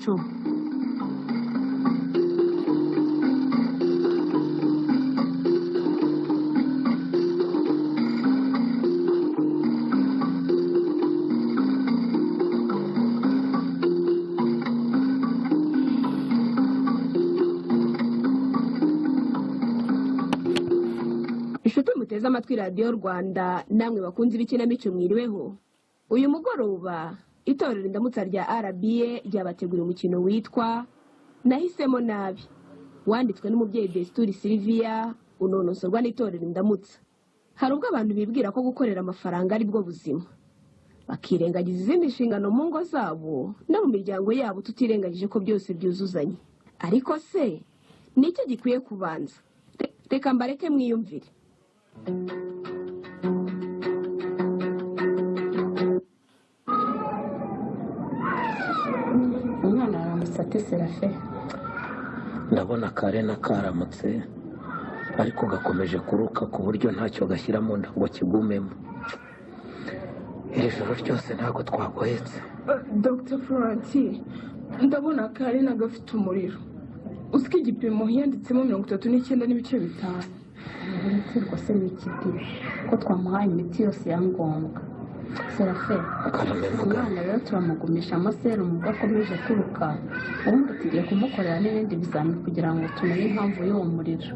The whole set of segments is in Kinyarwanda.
Ikinamico. Inshuti muteze amatwi Radiyo Rwanda, namwe bakunze ibikinamico, mwiriweho. Uyu mugoroba itorero Indamutsa rya RBA ryabateguriye umukino witwa "Nahisemo Nabi", wanditswe n'umubyeyi Desituri Siliviya, unonosorwa n'itorero Indamutsa. Hari ubwo abantu bibwira ko gukorera amafaranga ari bwo buzima, bakirengagiza izindi nshingano mu ngo zabo no mu miryango yabo, tutirengagije ko byose byuzuzanya. Ariko se ni icyo gikwiye kubanza? Reka mbareke mwiyumvire. Umwana aramutse ate, Serafe? Ndabona kare na karamutse, ariko gakomeje kuruka ku buryo ntacyo gashyira mu nda ngo kigumemo. Iri joro ryose ntabwo twagohetse. Dr Florentine, ndabona Karina gafite umuriro. Uziko igipimo yanditsemo 39.5? Uretse se n'ikidi ko twamuhaye imiti yose ya ngombwa, Serafe? Karame muganga. Umwana rero turamugumishamo serumu ubwo akomeje kuruka, ubundi tugiye kumukorera n'ibindi bizami kugira ngo tumenye impamvu y'uwo muriro.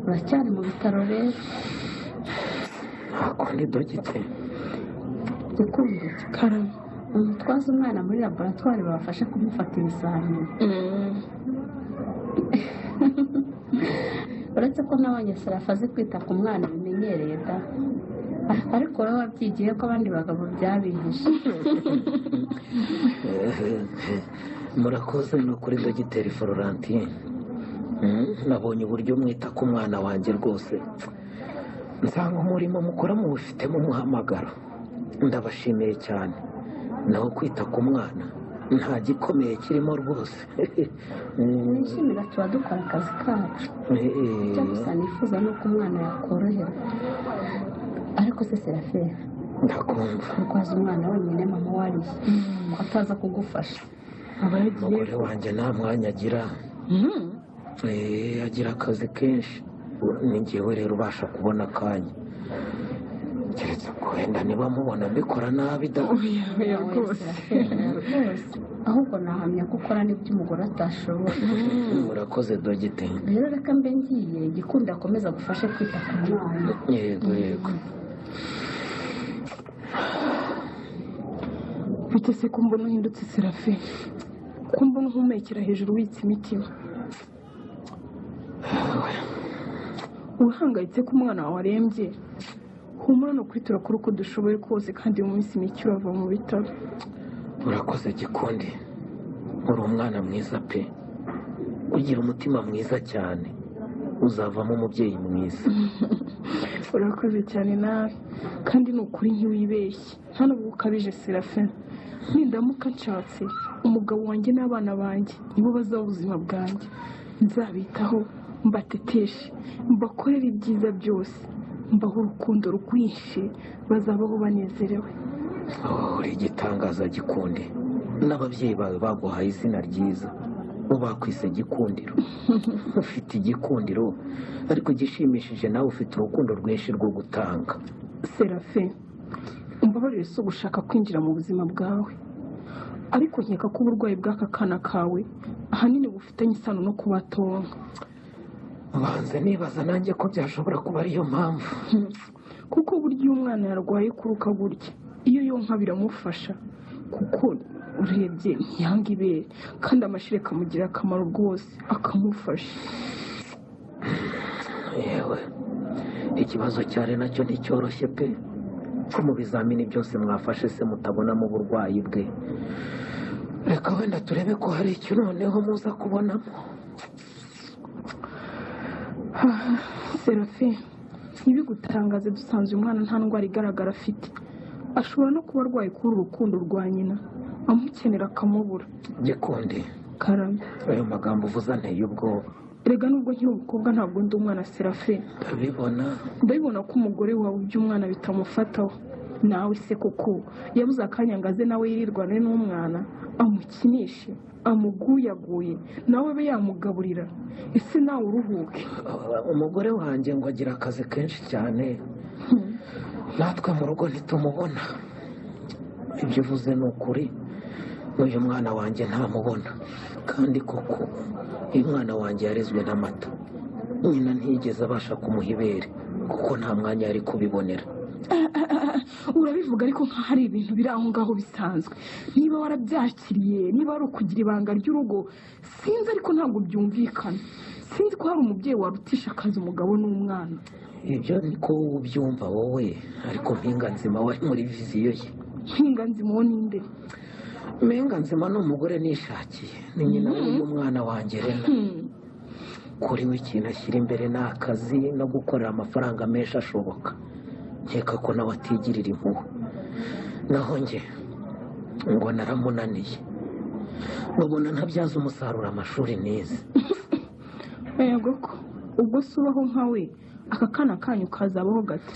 Uracyari mu bitaro rero. Nta kundi, dogite. Gikundo. Karame. Umutwaze umwana muri laboratwari babafashe kumufata ibizamini. Uretse ko nabonye Serafe azi kwita ku mwana bimenyereye da, ariko wowe wabyigiye ko abandi bagabo byabihishe. Murakoze ni ukuri, dogiteri Florentine. Nabonye uburyo mwita ku mwana wanjye rwose, nsanga umurimo mukora muwufitemo umuhamagaro. Ndabashimiye cyane. Naho kwita ku mwana nta gikomeye kirimo rwose. Nishimira, tuba dukora akazi kacu. Icyo gusa nifuza ni uko umwana yakoroherwa. Ariko se Serafe? Ndakumva. Urwaza umwana wenyine, mama wariye ko ataza kugufasha? Aba yagiye. Umugore wanjye nta mwanya agira. Agira akazi kenshi. Ni njyewe rero ubasha kubona akanya, keretse ko wenda niba mubona mbikora nabi da. Oya, oya. Nawe Rwose. Serafe, rwose ahubwo nahamya ko ukora n'ibyo umugore atashoboye. Murakoze, dogite. Rero reka mbe ngiye, Gikundo akomeza agufashe kwita ku mwana. Yego. Bite se ko mbona uhindutse, Serafe? Ko mbona uhumekera hejuru, witse imitima, uhangayitse ko umwana wawe arembye? Humura, ni ukuri turakora uko dushoboye kose, kandi mu minsi mike urava mu bitaro. Urakoze Gikundi, uri umwana mwiza pe, ugira umutima mwiza cyane, uzavamo umubyeyi mwiza. Urakoze cyane nawe, kandi ni ukuri ntiwibeshye, nta nubwo ukabije, Serafe. Nindamuka nshatse, umugabo wanjye n'abana banjye nibo bazaba ubuzima bwanjye. Nzabitaho, mbateteshe, mbakorere ibyiza byose, mbahe urukundo rwinshi, bazabaho banezerewe. Oh, uri igitangaza Gikundi. N'ababyeyi bawe baguhaye izina ryiza, bo bakwise Gikundiro. Ufite igikundiro, ariko igishimishije nawe ufite urukundo rwinshi rwo gutanga. Serafe, umbabarire, si ugushaka kwinjira mu buzima bwawe, ariko nkeka ko uburwayi bw'aka kana kawe ahanini bufitanye isano no kuba atonka. Banze nibaza nanjye ko byashobora kuba ariyo mpamvu. Kuko burya iyo umwana yarwaye kuruka gutya, iyo yonka biramufasha, kuko urebye ntiyanga ibere, kandi amashereka amugirira akamaro rwose, akamufasha. Yewe, ikibazo cyari nacyo nticyoroshye pe. Ko mu bizamini byose mwafashe se mutabonamo uburwayi bwe? Reka wenda turebe ko hari icyo noneho muza kubonamo. Serafe, ntibigutangaze dusanze uyu mwana nta ndwara igaragara afite. Ashobora no kuba arwaye kubura urukundo rwa nyina, amukenera akamubura. Gikundi. Karame. Ayo magambo uvuze anteye ubwoba. Erega nubwo nkiri umukobwa, ntabwo ndi umwana, Serafe. Ndabibona. Ndabibona ko umugore wawe iby'umwana bitamufataho. Nawe se koko yabuze akanya ngo aze nawe yirirwane n'umwana, amukinishe, Amuguyaguye nawe abe yamugaburira, ese nawe uruhuke. Umugore wanjye ngo agira akazi kenshi cyane, natwe mu rugo ntitumubona. Ibyo uvuze ni ukuri, n'uyu mwana wanjye ntamubona. Kandi koko uyu mwana wanjye yarezwe n'amata, nyina ntiyigeze abasha kumuha ibere kuko nta mwanya yari kubibonera. Urabivuga ariko nkaho ari ibintu biri aho ngaho bisanzwe. Niba warabyakiriye, niba ari ukugira ibanga ry'urugo, sinzi, ariko ntabwo byumvikana. Sinzi ko hari umubyeyi warutisha akazi umugabo n'umwana. Ibyo niko ubyumva wowe, ariko Mpinga Nzima wari muri viziyo ye. Mpinga Nzima uwo ninde? Mpinga Nzima ni umugore nishakiye, ni nyina w'uyu mwana wanjye Rena. Kuri we ikintu ashyira imbere ni akazi no gukorera amafaranga menshi ashoboka. Nkeka ko nawe atigirira impuhwe. Naho njye ngo naramunaniye, babona ntabyaza umusaruro amashuri nize. Yego ko ubwo se ubaho nkawe, aka kana kanyu kazabaho gato.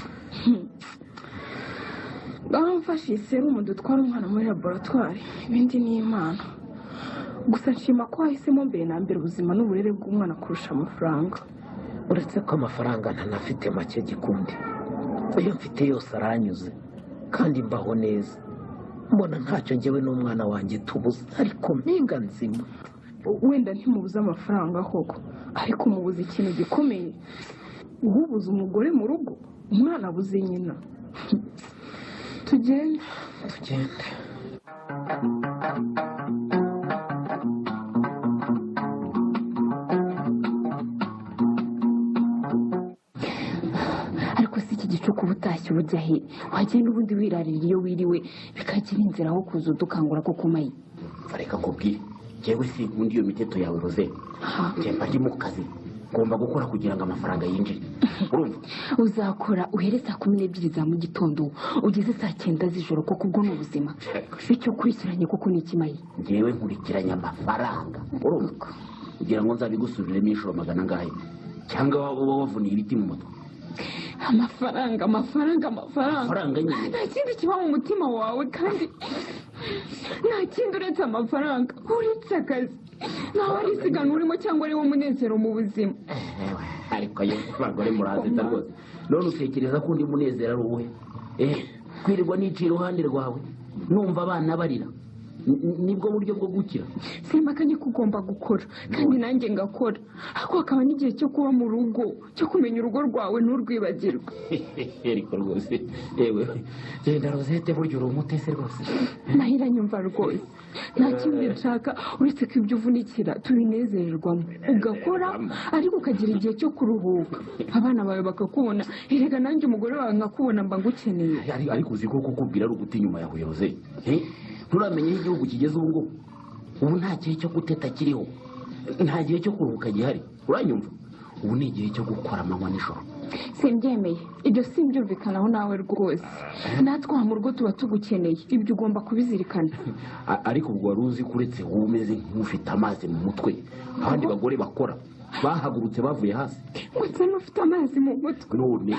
Ngaho mfashe serumu dutwara umwana muri laboratwari, ibindi ni impano. Gusa nshima ko wahisemo mbere na mbere ubuzima n'uburere bw'umwana kurusha amafaranga. Uretse ko amafaranga ntanafite make Gikundi, iyo mfite yose aranyuze kandi mbaho neza. Mbona ntacyo njyewe n'umwana wanjye tubuze, ariko Mpinga Nzima wenda ntimubuze amafaranga koko, ariko mubuze ikintu gikomeye. Ubuze umugore mu rugo, umwana abuze nyina. Tugende tugende. Ariko si iki gicuku ubutashye ubujya he? Wagenda ubundi wirarira iyo wiriwe, bikagira inzira aho kuza udukangura ko kumaye. Reka nkubwire, njyewe sinkunda iyo miteto yawe Rose. Njye mba ndi mu kazi, ngomba gukora kugira ngo amafaranga yinjire. Urumva? Uzakora uhere saa 12 za mu gitondo ugeze saa 9 z'ijoro, koko ubwo ni ubuzima. Icyo ukurikiranye koko ni ikimaye? Njyewe nkurikiranye amafaranga, urumva? Kugira ngo nzabigusubiriremo inshuro magana angahe, cyangwa waba wavuniye ibiti mu mutwe. Amafaranga, amafaranga, amafaranga. Amafaranga nyine. Nta kindi kiba mu mutima wawe, kandi nta kindi uretse amafaranga, uretse akazi. Ntawe ari isiganwa urimo cyangwa ari wo munezero mu buzima. Ariko yo abagore muransetsa rwose. None utekereza ko undi munezero ari uwuhe? Kwirirwa niciye iruhande rwawe numva abana barira, nibwo buryo bwo gukira. Simpakanye ko ugomba gukora, kandi nanjye ngakora, ariko hakaba n'igihe cyo kuba mu rugo, cyo kumenya urugo rwawe nturwibagirwe. Ariko rwose yewe, genda Rosette, burya uri umutesi rwose. Mahira nyumva rwose, nta kindi nshaka uretse ko ibyo uvunikira tubinezererwamo, ugakora ariko ukagira igihe cyo kuruhuka, abana bawe bakakubona. Erega nanjye umugore wawe nkakubona, mba ngukeneye. Ariko uzi ko kukubwira ari uguta inyuma yawe Rosette. Nturamenya aho igihugu kigeze ubu ngubu. Ubu nta gihe cyo guteta kiriho, nta gihe cyo kuruhuka gihari. Uranyumva? Ubu ni igihe cyo gukora amanywa nijoro. Simbyemeye ibyo, simbyumvikanaho nawe rwose. Natwe aha mu rugo tuba tugukeneye, ibyo ugomba kubizirikana. Ariko ubwo wari uzi ko uretse wowe umeze nk'ufite amazi mu mutwe, abandi bagore bakora bahagurutse bavuye hasi. Ndetse n'ufite amazi mu mutwe none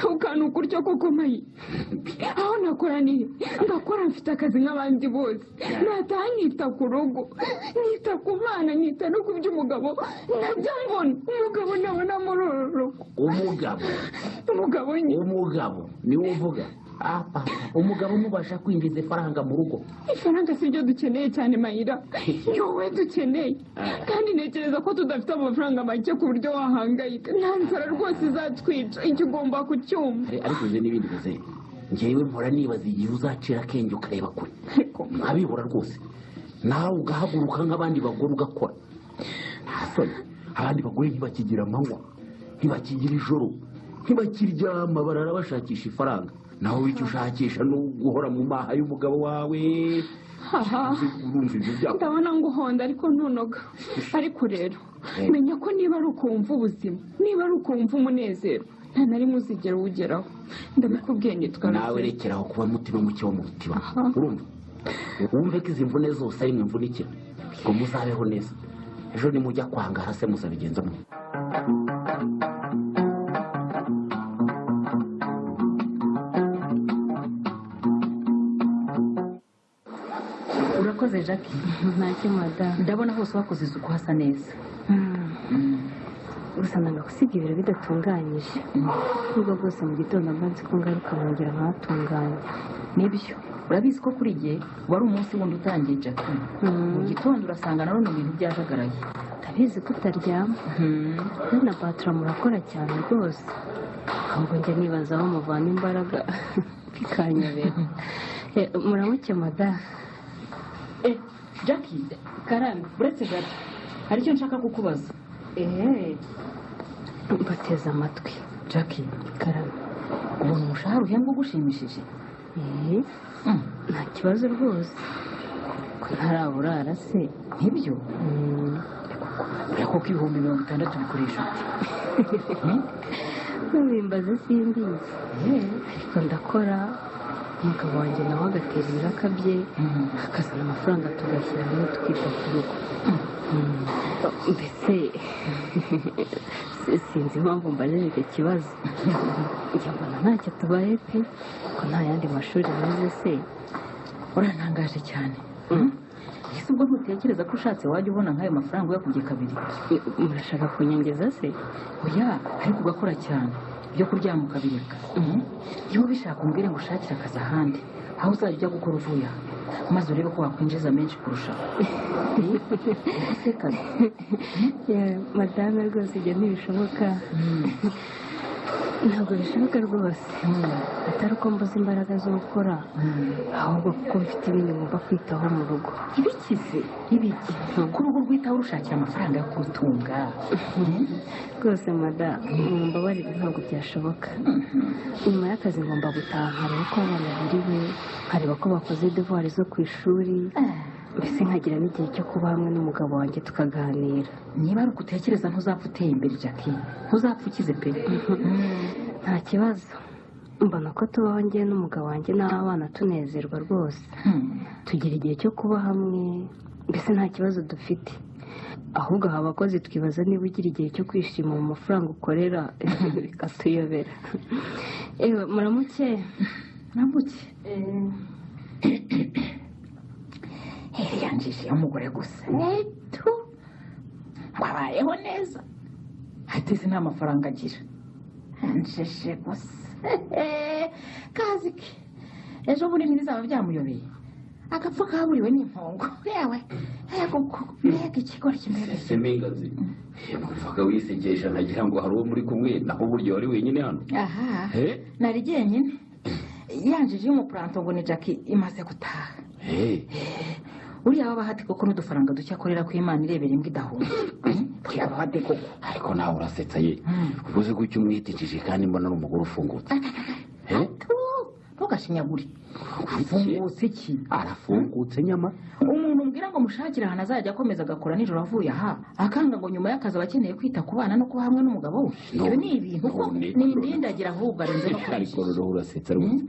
ukantu kurya koko mayi. Aho nakora ni ndakora, mfite akazi nk'abandi bose. Nataha nkita ku rugo, nkita ku bana, nkita no ku by'umugabo. Nabyo mbona umugabo nabona muri uru rugo. Umugabo umugabo nyine, umugabo niwe uvuga. Umugabo mubasha kwinjiza ifaranga mu rugo. Ifaranga si ryo dukeneye cyane Mayira, ni wowe dukeneye. Kandi ntekereza ko tudafite amafaranga make ku buryo wahangayika. Nta nzara rwose izatwica, icyo ugomba kucyumva. Ariko uzi n'ibindi bize, njyewe mpora nibaza igihe uzacira akenge ukareba kure, nkabibura rwose. Nawe ugahaguruka nk'abandi bagore ugakora. Nta soni, abandi bagore ntibakigira amanywa, ntibakigira ijoro, ntibakiryama, barara bashakisha ifaranga. Naho icyo ushakisha ni uguhora mu maha y'umugabo wawe. Urumva ibyo byako? Ndabona nguhonda ariko ntunoga. Ariko rero menya ko niba ari uko wumva ubuzima, niba ari uko wumva umunezero, nta na rimwe uzigera uwugeraho. Ndabikubwiye nitwa nawe. Rekeraho kuba mutima muke wo mu rutiba. Urumva? Wumve ko izi mvune zose ari mwe mvunikira ngo muzabeho neza. Ejo nimujya kwangara se muzabigenza mwe. Urakoze Jackie. Ntacyo madamu. Ndabona hose wakoze isuku hasa neza. Gusa nanga gusiga ibiro bidatunganyije, nubwo bwose mu gitondo mba nzi ko ngaruka nkongera nkahatunganya. Nibyo, urabizi ko kuri jye wari umunsi wundi utangiye Jackie. Mu gitondo urasanga nanone ibintu byajagaraye. Ndabizi ko utaryama. We na Batara murakora cyane rwose, ahubwo njya nibaza aho muvana imbaraga bikanyobera. Muramuke madamu. Jackie. Karame. Uretse gato hari icyo nshaka kukubaza. Mbateze amatwi. Jackie. Karame. Ubona umushahara uhembwa ugushimishije? Nta kibazo rwose, ko ntaraburara se. Nk'ibyo koko 60,000 bikoresha ute? Ntubimbaze simbizi, ariko ndakora, umugabo wanjye nawe agatera ibiraka bye, akazana amafaranga tugashyira hamwe tukita ku rugo. Mbese sinzi impamvu mbajije icyo kibazo. Njya mbona ntacyo tubaye pe, ko nta yandi mashuri nize se. Urantangaje cyane. Ese ubwo ntutekereza ko ushatse wajya ubona nk'ayo mafaranga uyakubye kabiri? Murashaka kunyongeza se? Oya, ariko ugakora cyane, ibyo kuryama ukabireka. Niba ubishaka umbwire ngo ushakire akazi ahandi, aho uzajya ujya gukora uvuye aha, maze urebe ko wakwinjiza menshi kurushaho. Madame rwose ibyo ntibishoboka. Ntabwo bishoboka rwose, atari uko mbuze imbaraga zo gukora, ahubwo kuko mfite ibindi ngomba kwitaho mu rugo. Ibikize ibiki? Ko urugo rwitaho rushakira amafaranga yo kurutunga. Rwose madamu mumbabarire, ntabwo byashoboka. Nyuma y'akazi ngomba gutaha nkareba ko abana biriwe, nkareba ko bakoze devuwari zo ku ishuri, mbese nkagira n'igihe cyo kuba hamwe n'umugabo wanjye tukaganira. Niba ari ugutekereza ntuzapfa uteye imbere Jackie, ntuzapfa ukize pe. Nta kibazo, mbona ko tubaho njye n'umugabo wanjye n'abana tunezerwa rwose. Tugira igihe cyo kuba hamwe, mbese nta kibazo dufite. Ahubwo aha abakozi twibaza niba ugira igihe cyo kwishima mu mafaranga ukorera, bikatuyobera. Ewe muramuke. Muramuke. Yanjije umugore gusa neto ngo abayeho neza, ateze nta mafaranga agira. Yanjije gusa kazi ke ejo bundi ntibizaba byamuyobeye, agapfa kaburiwe n'impongo. Yewe mbega ikigori kimeze. Semingazi numvaga wisegesha nagira ngo hari uwo muri kumwe, naho buryo wari wenyine hano. Aha nari jyenyine. Yanjije y'umupuranto ngo ni Jackie imaze gutaha. Uriya waba hati koko n'udufaranga duke akorera ku Imana irebera imbwa idahunga. Uriya waba koko. Ariko nawe urasetsa ye, ubuze gutyo umwitijije kandi mbona ari umugore ufungutse. Ntugashinyagure. Afungutse iki? Arafungutse nyama. Umuntu umbwira ngo mushakire ahantu azajya akomeza agakora nijoro avuye aha, akanga ngo nyuma y'akazi aba akeneye kwita ku bana no kuba hamwe n'umugabo we. Ibyo ni ibintu ko ni indindagira ahubwo arenze no. Ariko rero urasetsa rwose.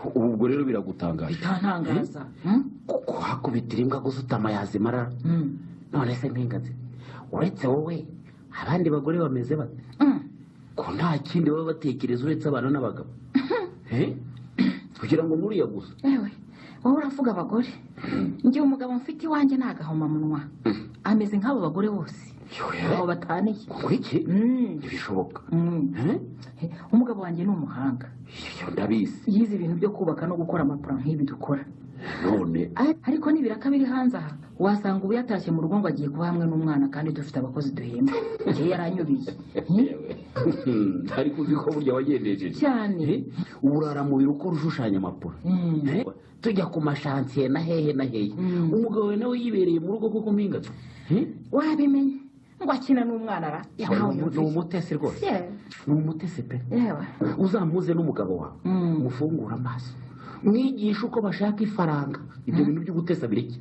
Ubu ubwo rero biragutangaje. Bitantangaza. Kuko hakubitira imbwa gusutama yazimara. None se mpingazi, uretse wowe abandi bagore bameze bate? Ko nta kindi baba batekereza uretse abana n'abagabo. Kugira ngo nuriya gusa. Ewe, wowe uravuga abagore. Njye umugabo mfite iwanjye nta gahomamunwa. Ameze nk'abo bagore bose. Aho bataniye. Kuki? Ntibishoboka. Umugabo wanjye ni umuhanga. Ndabizi. Yize ibintu byo kubaka no gukora amaplan nk'ibi dukora. None ariko nibiraka biri hanze aha, wasanga ubu yatashye mu rugo ngo agiye kuba hamwe n'umwana kandi dufite abakozi duhemba. Njye yaranyubiye. Ariko uzi ko burya wagendejeje cyane. Urara mu biro ukora ushushanya amapuro, tujya ku mashansiye na hehe na hehe. Umugabo we nawe yibereye mu rugo kuko mpinga. Wabimenye ngo akina n'umwana ra. Ni umutesi rwose. Ni umutesi pe. Uzamuze n'umugabo wawe, mufungura amaso, mwigisha uko bashaka ifaranga. Ibyo bintu by'ugutesa bireke.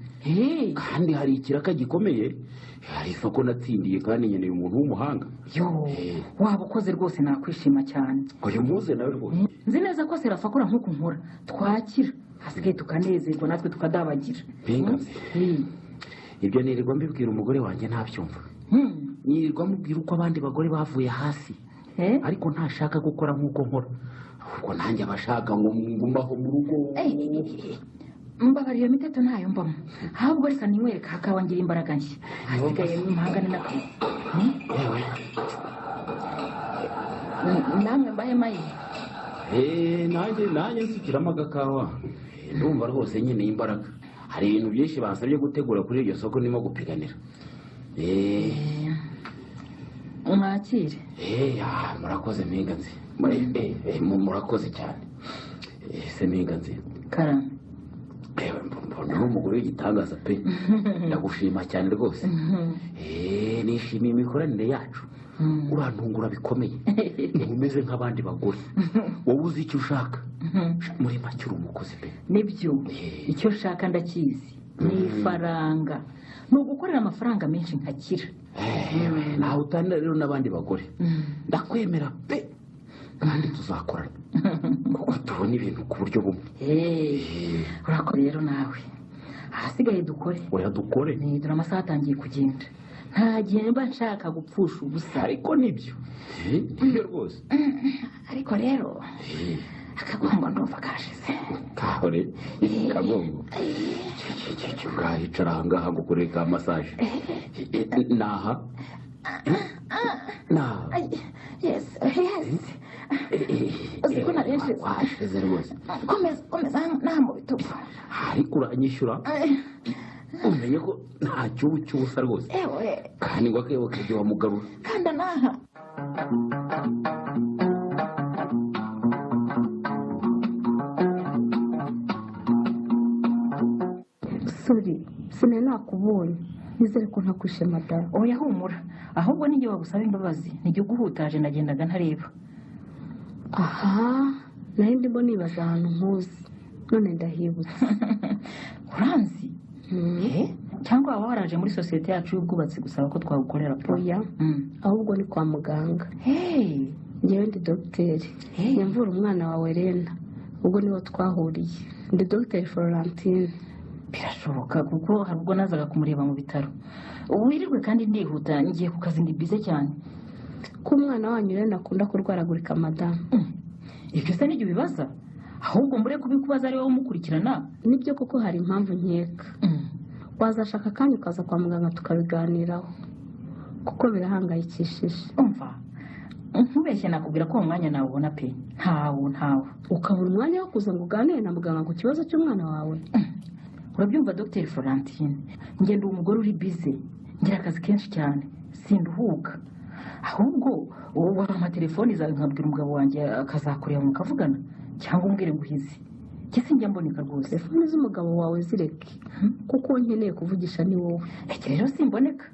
Kandi hari ikiraka gikomeye, hari isoko natsindiye kandi nkeneye umuntu w'umuhanga. Yo, waba ukoze rwose nakwishima cyane. Uyu muze nawe rwose. Nzi neza ko Serafa akora nk'uko nkora, twakira hasigaye tukanezerwa natwe tukadabagira. Mpingazi, ibyo nirirwa mbibwira umugore wanjye ntabyumva. Nirirwa mubwira uko abandi bagore bavuye hasi, ariko ntashaka gukora nk'uko nkora. Ubwo nanjye abashaka ngo ngumaho mu rugo. Mbabarira miteto ntayo mbamo. Ahubwo reka ninywere kakawa ngira imbaraga nshya. Hasigaye mpangane n'akazi. Yewe. Namwe mbahe mayi. Nanjye nsukiramo agakawa. Ndumva rwose nkeneye imbaraga. Hari ibintu byinshi bansabye gutegura kuri iryo soko ndimo gupiganira. Mwakire. Murakoze mpinganzi. Murakoze cyane. Se mpinganzi. Karame. Mbona uri umugore w'igitangaza pe. Ndagushima cyane rwose. Nishimiye imikoranire yacu. Urantungura bikomeye. Ntumeze nk'abandi bagore. Wowe uzi icyo ushaka. Muri make uri umukozi pe. Nibyo. Icyo nshaka ndakizi. Ni ifaranga. Ni ugukorera amafaranga menshi nkakira. Nawe utanira rero n'abandi bagore. Ndakwemera pe. Kandi tuzakorana. Kuko tubona ibintu ku buryo bumwe. Urakora rero nawe. Ahasigaye dukore. Oya dukore. Dore amasaha atangiye kugenda. Nta gihe mba nshaka gupfusha ubusa. Ariko nibyo. Nibyo rwose. Ariko rero akagongo ndumva kashize. Kahore kagongo. Ngahicara ahangaha ngo ukore ka massage. Naha. Naha. Yes, yes. Uzi ko narenshize. Washize rwose. Komeza naha mu bitugu. Ariko uranyishyura. Umenye ko nta cyubu cy'ubusa rwose. Kandi ngo akebo kajya wamugarura. Kanda naha. Sorry, sinari nakubonye. Nizere ko ntakwishe madamu. Oya humura. Ahubwo nijye wagusaba imbabazi. Nijye uguhutaje nagendaga ntareba. Aha, nari ndimo nibaza ahantu nkuzi. None ndahibutse. Uranzi? Cyangwa waba waraje muri sosiyete yacu y'ubwubatsi gusaba ko twagukorera po? Oya, ahubwo ni kwa muganga. Njyewe ndi dogiteri. Nyamvura umwana wawe Rena. Ubwo niho twahuriye. Ndi dogiteri Florentine. Birashoboka kuko hari ubwo nazaga kumureba mu bitaro. Wirirwe kandi ndihuta ngiye ku kazi ndi bize cyane. Ko umwana wanyu Rena akunda kurwaragurika madamu. Ibyo se nijye ubibaza? Ahubwo mbure kubikubaza ari wowe umukurikirana. Nibyo koko hari impamvu nkeka. Wazashaka kandi ukaza kwa muganga tukabiganiraho. Kuko birahangayikishije. Umva. Nkubeshye nakubwira ko uwo mwanya nawubona pe. Ntawo. Ukabura umwanya wo kuza ngo uganire na muganga ku kibazo cy'umwana wawe. Urabyumva Dr. Florentine, njye ndi umugore uri busy, ngira akazi kenshi cyane, sinduhuka. Ahubwo wampa telefoni zawe nkabwira umugabo wanjye akazakureba mukavugana cyangwa umbwire ngo uhize. Njye sinjya mboneka rwose. Telefoni z'umugabo wawe zireke, kuko nkeneye kuvugisha ni wowe. Eke rero simboneka.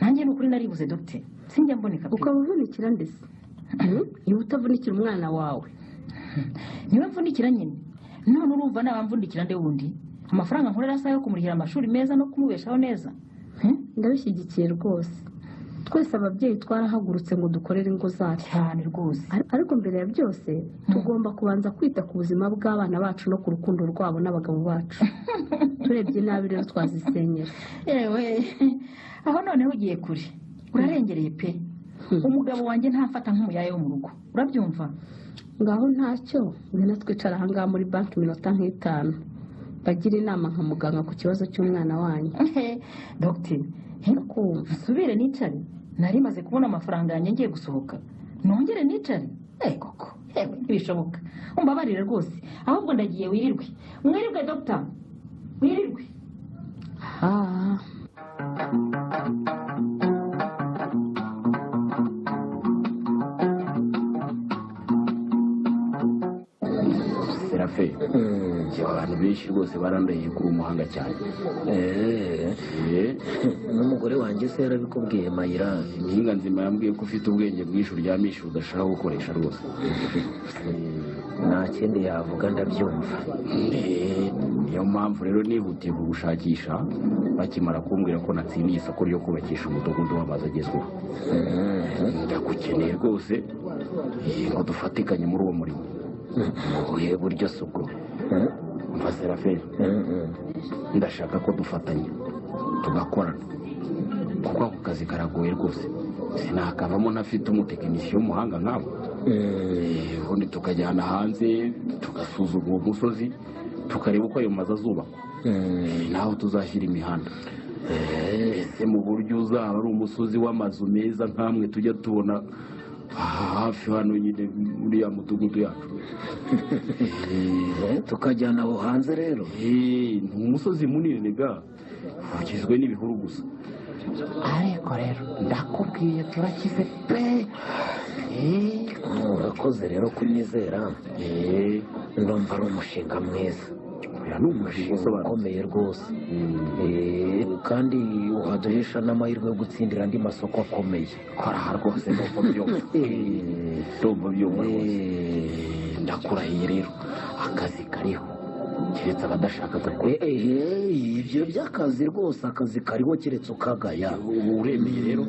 Nanjye ni ukuri naribuze Dr. Sinjya mboneka pe. Ukaba uvunikira ndetse. Niba utavunikira umwana wawe. Niwe mvunikira nyine. None urumva nabamvundikira nde wundi? Amafaranga nkorera asa yo kumurihira amashuri meza no kumubeshaho neza. Ndabishyigikiye rwose. Twese ababyeyi twarahagurutse ngo dukorere ingo zacu. Cyane rwose. Ariko mbere ya byose tugomba kubanza kwita ku buzima bw'abana bacu no ku rukundo rwabo n'abagabo bacu. Turebye nabi rero twazisenyera. Yewe, aho noneho ugiye kure. Urarengereye pe. Umugabo wanjye ntamfata nk'umuyaye wo mu rugo. Urabyumva? Ngaho ntacyo, ngwino twicara ahangaha muri banki iminota nk'itanu. Bagira inama nka muganga ku kibazo cy'umwana wanyu. Dogiteri, ndakumva. Nsubire nicare. Nari maze kubona amafaranga yanjye ngiye gusohoka. Nongere nicare? Koko. Ntibishoboka. Umbabarire rwose. Ahubwo ndagiye wirirwe. Mwirirwe dogita. Wirirwe. Serafe, abantu benshi rwose barandahiye kuri umuhanga cyane. N'umugore wanjye se yarabikubwiye Mayira. Impinga nzima yambwiye ko ufite ubwenge bwinshi uryamisha udashaka gukoresha rwose. Nta kindi yavuga ndabyumva. Niyo mpamvu rero nihutiye kugushakisha bakimara kumbwira ko natsindiye isoko ryo kubakisha umudugudu w'amazu agezweho. Ndagukeneye rwose ngo dufatikanye muri uwo murimo. Ubuhe buryo si ubwo? Umva Serafe, ndashaka ko dufatanya tugakorana, kuko ako kazi karagoye rwose. Sinakavamo ntafite umutekinisiye w'umuhanga nkabo. Ubundi tukajyana hanze tugasuzuma uwo musozi, Tukareba uko ayo mazu azubakwa, naho tuzashyira imihanda. Ese mu buryo uzaba ari umusozi w'amazu meza nk'amwe tujya tubona hafi hano nyine muri ya mudugudu yacu. Tukajyana aho hanze rero. Ni umusozi munini ga, ugizwe n'ibihuru gusa. Ariko rero ndakubwiye turakize pe. Urakoze rero kunyizera. Ndumva ari umushinga mwiza. Ni umushinga ukomeye rwose, kandi uhaduhesha n'amahirwe yo gutsindira andi masoko akomeye. Kora rwose ndumva byumva. Ndumva byumva rwose. Ndakurahiye rero akazi kariho, keretse abadashaka gukora. Ibyo by'akazi rwose, akazi kariho keretse ukagaya. Uremeye rero,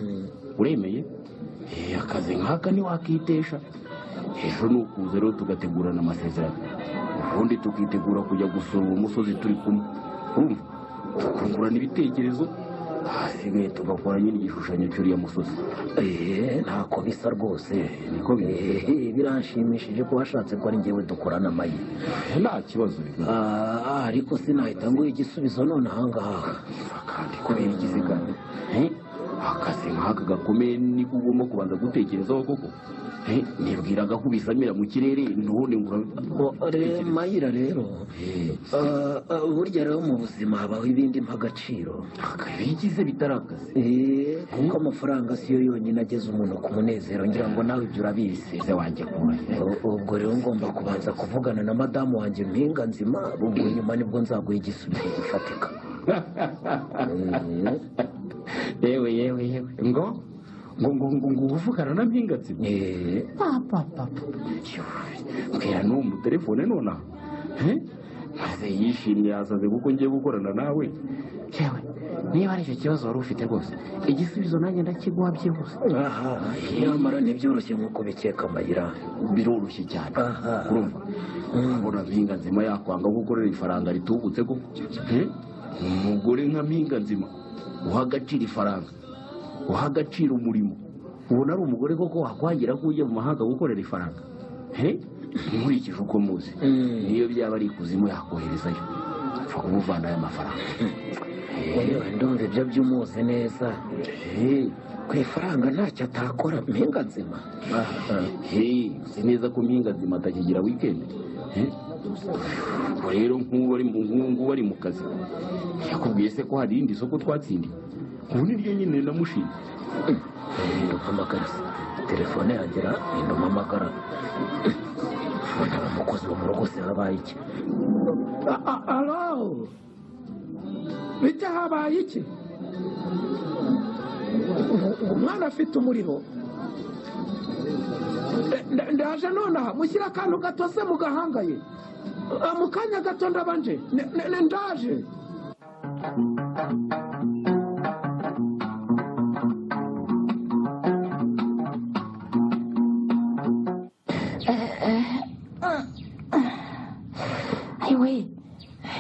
uremeye. Akazi nk'aka ntiwakitesha. Ejo ni ukuza rero tugategurana amasezerano, ubundi tukitegura kujya gusura uwo musozi turi kumwe. Urumva, tukungurana ibitekerezo, hasigaye tugakora nyine igishushanyo cy'uriya musozi. Ntako bisa rwose. Niko bimeze. Biranshimishije ko washatse ko ari njyewe dukorana amayi. Nta kibazo. Ariko sinahita nguha igisubizo none ahangaha. Kandi kubera ikiziga akazi nk'aka gakomeye niko ugomba kubanza gutekerezaho koko. Nibwiraga ko ubisamira mu kirere none Mayira rero, burya rero mu buzima habaho ibindi mpa agaciro. Bigize bitari akazi. Kuko amafaranga siyo yonyine ageza umuntu ku munezero, ngira ngo nawe ibyo urabizi. Wanjye ubwo rero ngomba kubanza kuvugana na madamu wanjye Mpinga Nzima, ubwo nyuma nibwo nzaguha igisubizo gifatika. Yewe yewe yewe, ngo ngo ngo ngo ngo uvugana na Mpinga Nzima? Papa papa, mbwira n'uwo mu telefone nonaha. Maze yishimye yasaze kuko ngiye gukorana nawe. Yewe, niba ari icyo kibazo wari ufite rwose, igisubizo nanjye ndakiguha byihuse. Aha, nyamara ntibyoroshye nk'uko bikeka Mayira. Biroroshye cyane. Urumva, mbona Mpinga Nzima yakwanga gukorera ifaranga ritubutse koko. Umugore nka Mpinga Nzima uha agaciro ifaranga, uha agaciro umurimo, ubona ari umugore koko wakwangira ko ujya mu mahanga gukorera ifaranga? Nkurikije uko muzi, niyo byaba ari ikuzimu yakoherezayo, apfa kumuvana aya mafaranga. Ndumva ibyo by'umuzi neza. Ku ifaranga ntacyo atakora Mpinga Nzima. Uzi neza ko Mpinga Nzima atakigira wikendi. Ubwo rero nk'ubu ari mu kazi, yakubwiye se ko hari irindi soko twatsindiye? Ubu ni ryo nyine namushinze. Ndumpamagara telefone yanjye, ndumpamagara. Ubona umukozi wo mu rugo se habaye iki? Alo, bite habaye iki? Umwana afite umuriro. Ndaje nonaha, mushyira akantu gatose mu gahanga ye. Mu kanya gato ndabanje, ndaje. Ayiwe,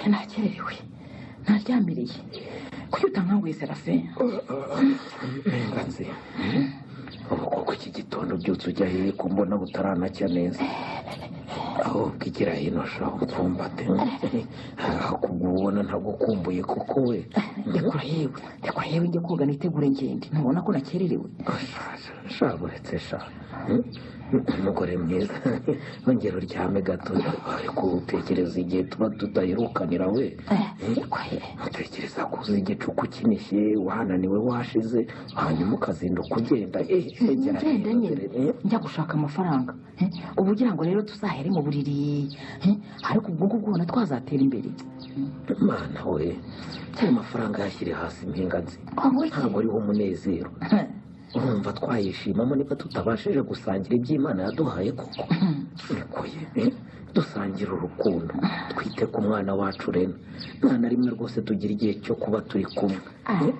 nakererewe, naryamiriye. Kuki utankanguye Serafin? Mpinga Nzima, ubu koko iki gitondo ubyutse ujya hehe ko mbona butaranacya neza? Ahubwo igira hino shaho upfumbate. Ubona ntagukumbuye koko we. Ndekura yewe, ndekura yewe, njye koga nitegure ngende. Ntubona ko nakererewe? Sha buretse sha. Umugore mwiza, ongera uryame gato. Ariko utekereza igihe tuba tudaherukanira we. Utekereza kuza igicuku kinishye, wananiwe washize, hanyuma ukazinduka ugenda. Ngenda nyine njya gushaka amafaranga. Ubu ugira ngo rero tuzahere mu buriri, ariko ubwo ngubwo ubona twazatera imbere. Mana we, ayo mafaranga yashyire hasi Mpinga Nzima, ntabwo ariho umunezero. Urumva twayishimamo niba tutabashije gusangira iby'Imana yaduhaye koko. Nikoye dusangira urukundo, twite ku mwana wacu Rena. Nta na rimwe rwose tugira igihe cyo kuba turi kumwe,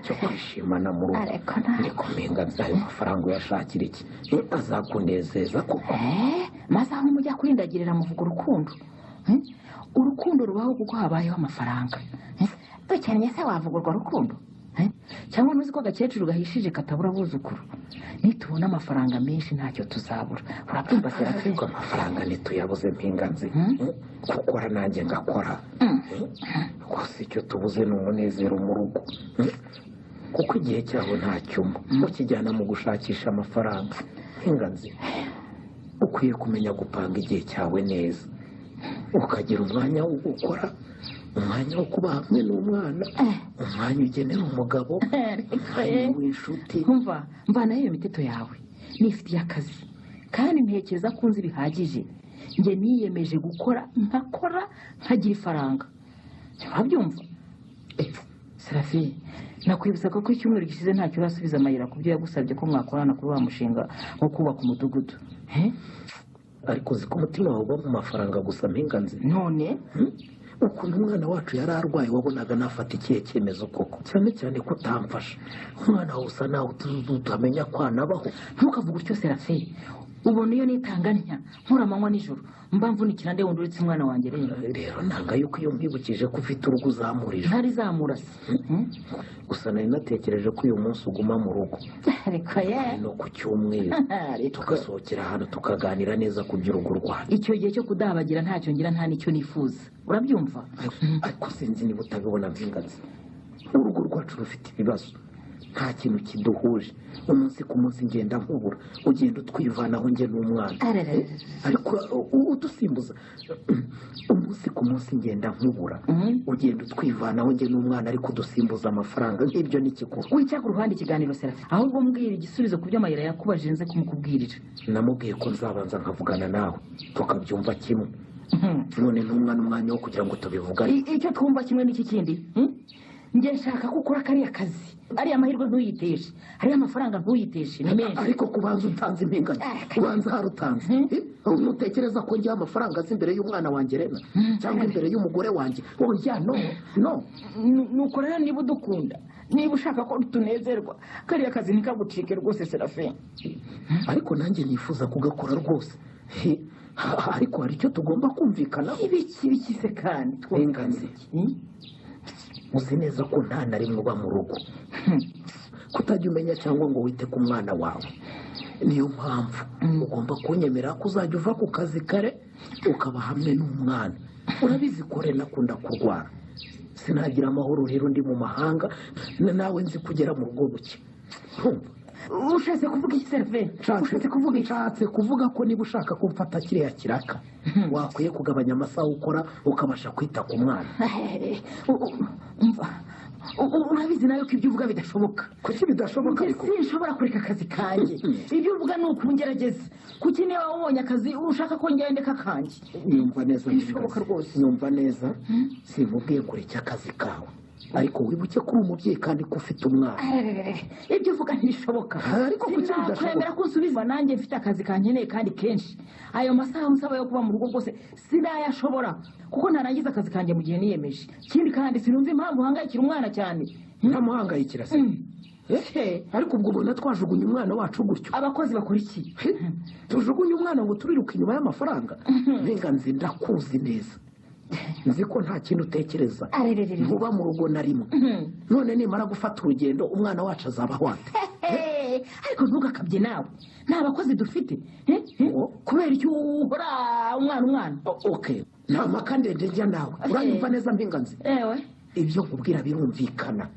cyo kwishimana mu rugo. Niko Mpinga Nzima, ayo mafaranga uyashakira iki? Azakunezeza koko? Maze aho mujya kurindagirira muvuga urukundo. Urukundo rubaho kuko habayeho amafaranga. Dukennye se wavuga urwo rukundo? Cyangwa ntuzi ko agakecuru gahishije katabura abuzukuru? Nitubona amafaranga menshi ntacyo tuzabura. Urabyumva Serafe? Ariko amafaranga ntituyabuze Mpinganzi. Gukora nanjye ngakora. Gusa icyo tubuze ni umunezero mu rugo. Kuko igihe cyaho ntacyuma ukijyana mu gushakisha amafaranga. Mpinganzi, ukwiye kumenya gupanga igihe cyawe neza, ukagira umwanya wo gukora, umwanya wo kuba hamwe n'umwana, umwanya ugenera umugabo, umwanya w'inshuti. Umva, mvanayo iyo miteto yawe. Nifitiye akazi kandi ntekereza ko nzi bihagije. Njye niyemeje gukora, nkakora nkagira ifaranga. Urabyumva Serafi? Nakwibutsa ko icyumweru gishize ntacyo urasubiza Amayira ku byo yagusabye ko mwakorana kuri wa mushinga wo kubaka umudugudu. Ariko uzi ko umutima wawe uba mu mafaranga gusa Mpinganzi? None ukuntu umwana wacu yari arwaye wabonaga nafata ikihe cyemezo koko? Cyane cyane ko utamfasha. Umwana wawe usa nawe utamenya ko anabaho. Ntukavuge utyo Serafi. Ubona iyo nitanga ntya nkora amanywa nijoro mba mvunikira nde wundi uretse umwana wanjye? Rero nanga yuko iyo nkwibukije ko ufite urugo uzamura ijoro. Ntarizamura se. Gusa nari natekereje ko uyu munsi uguma mu rugo. Ariko ye no ku cyumweru tugasohokera ahantu tukaganira neza ku by'urugo rwacu. Icyo gihe cyo kudabagira ntacyo ngira, nta n'icyo nifuza. Urabyumva? Ariko sinzi niba utabibona Mpinganzi, urugo rwacu rufite ibibazo, nta kintu kiduhuje. Umunsi ku munsi ngenda nkubura, ugenda utwivanaho njye n'umwana, ariko udusimbuza. Umunsi ku munsi ngenda nkubura, ugenda utwivanaho njye n'umwana, ariko udusimbuza amafaranga. Nk'ibyo ni kikuru. Wica ku ruhande ikiganiro Serafi, ahubwo mbwira igisubizo ku byo Amayira yakubajije nze kumukubwirira. Namubwiye ko nzabanza nkavugana nawe tukabyumva kimwe. None n'umwana umwanya wo kugira ngo tubivugane. Icyo twumva kimwe n'iki kindi? Njye nshaka ko ukora kariya kazi, ariya mahirwe ntuyiteshe, ariya mafaranga ntuyiteshe, ni menshi. Ariko kubanza utanze impingane, ubanza harutanze. Ntutekereza ko ngiye amafaranga azi imbere y'umwana wanjye Rena, cyangwa imbere y'umugore wanjye? Oya, no no. Nuko rero niba udukunda, niba ushaka ko tunezerwa, kariya kazi ntikagucike rwose Serafi. Ariko nanjye nifuza kugakora rwose. Ariko hari icyo tugomba kumvikanaho. Ibiki biki se kandi? Mpinganzi, uzi neza ko nta na rimwe uba mu rugo, kutajya umenya cyangwa ngo wite ku mwana wawe. Niyo mpamvu ugomba kunyemera ko uzajya uva ku kazi kare ukaba hamwe n'umwana. Urabizi ko Rena akunda kurwara, sinagira amahoro rero ndi mu mahanga, nawe nzi kugera mu rugo buke. Ushatse kuvuga iki Serafi? Ushatse kuvuga? Nshatse kuvuga ko niba ushaka kumfata kiriya kiraka, wakwiye kugabanya amasaha ukora ukabasha kwita ku mwana. Urabizi nawe ko ibyo uvuga bidashoboka. Kuki bidashoboka? Ariko sinshobora kureka akazi kanjye. Ibyo uvuga ni ukungerageza. Kuki niba wabonye akazi ushaka ko ngendeka kanjye? Nyumva neza, bishoboka rwose. Nyumva neza, sinkubwiye kureka akazi kawe, ariko wibuke ko uri umubyeyi kandi ko ufite umwana. Ibyo uvuga ntibishoboka. Ariko kuki bidashoboka? Sinakwemera ko unsubizwa nanjye mfite akazi kankeneye kandi kenshi. Ayo masaha unsaba yo kuba mu rugo rwose sinayashobora, kuko ntarangiza akazi kanjye mu gihe niyemeje. Ikindi kandi sinumva impamvu uhangayikira umwana cyane. Ntamuhangayikira se? Ariko ubwo ubona twajugunye umwana wacu gutyo? Abakozi bakora iki? Tujugunye umwana ngo turiruke inyuma y'amafaranga? Mpinganzi, ndakuzi neza, nzi ko nta kintu utekereza, ntuba mu rugo na rimwe. None nimara gufata urugendo umwana wacu azabaho ate? Ariko ntugakabye nawe, nta bakozi dufite. Kubera icyo uhora umwana umwana? Okay, nta mpaka ndende njya nawe. Uranyumva neza Mpinganzi? Ibyo nkubwira birumvikana.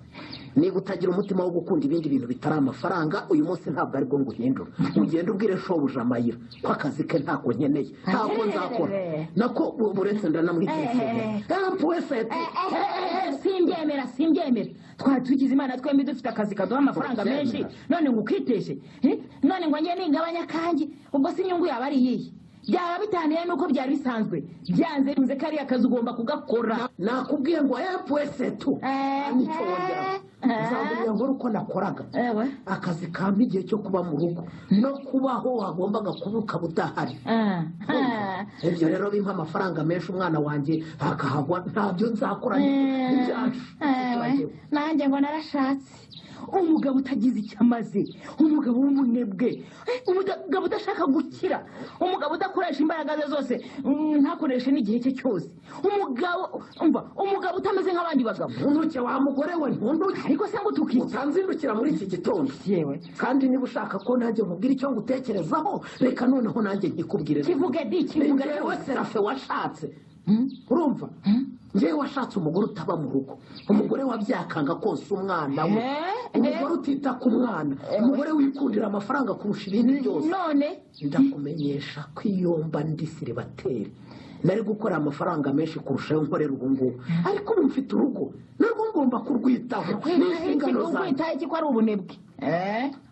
Niba utagira umutima wo gukunda ibindi bintu bitari amafaranga, uyu munsi ntabwo aribwo nguhindura. Ugenda ubwire shobuja Amayira ko akazi ke ntako nkeneye, ntako nzakora. Nako buretse ndanamwitekereza. Simbyemera, simbyemera. Twari tugize Imana twembi dufite akazi kaduha amafaranga menshi, none ngo ukiteshe, none ngo njye ningabanya kanjye, ubwo si inyungu yaba ari iyihe? Byaba bitaniye nuko byari bisanzwe. Byanze bikunze kariya kazi ugomba kugakora. Nakubwiye ngo epuwesetu nicyo wongeraho. Nzamubwira ngo uko nakoraga akazi kampa igihe cyo kuba mu rugo no kubaho wagombaga kuba ukaba udahari. Ibyo rero bimpa amafaranga menshi, umwana wanjye akahagwa, ntabyo nzakora n'ibyacu. Nanjye ngo narashatse. Umugabo utagize icyo amaze, umugabo w'umunebwe, umugabo udashaka gukira, umugabo udakoresha imbaraga ze zose, ntakoreshe n'igihe cye cyose, umugabo umva, umugabo utameze nk'abandi bagabo. Ntunduke wa mugore we, ntunduke. Ariko se ngo utukiye utanzindukira muri iki gitondo. Yewe, kandi niba ushaka ko nanjye nkubwira icyo ngutekerezaho, reka noneho nanjye nkikubwire. Kivuge di, kivuge. Njyewe Serafe washatse, urumva? Njyewe washatse umugore utaba mu rugo, umugore wabyakanga konsa umwana we, umugore utita ku mwana, umugore wikundira amafaranga kurusha ibindi byose. None ndakumenyesha ko iyo mba ndi siribateri nari gukora amafaranga menshi kurusha ayo nkorera ubu ngubu, ariko ubu mfite urugo narwo ngomba kurwitaho. N'inshingano zanjye. Urwitaho iki ko ari ubunebwe?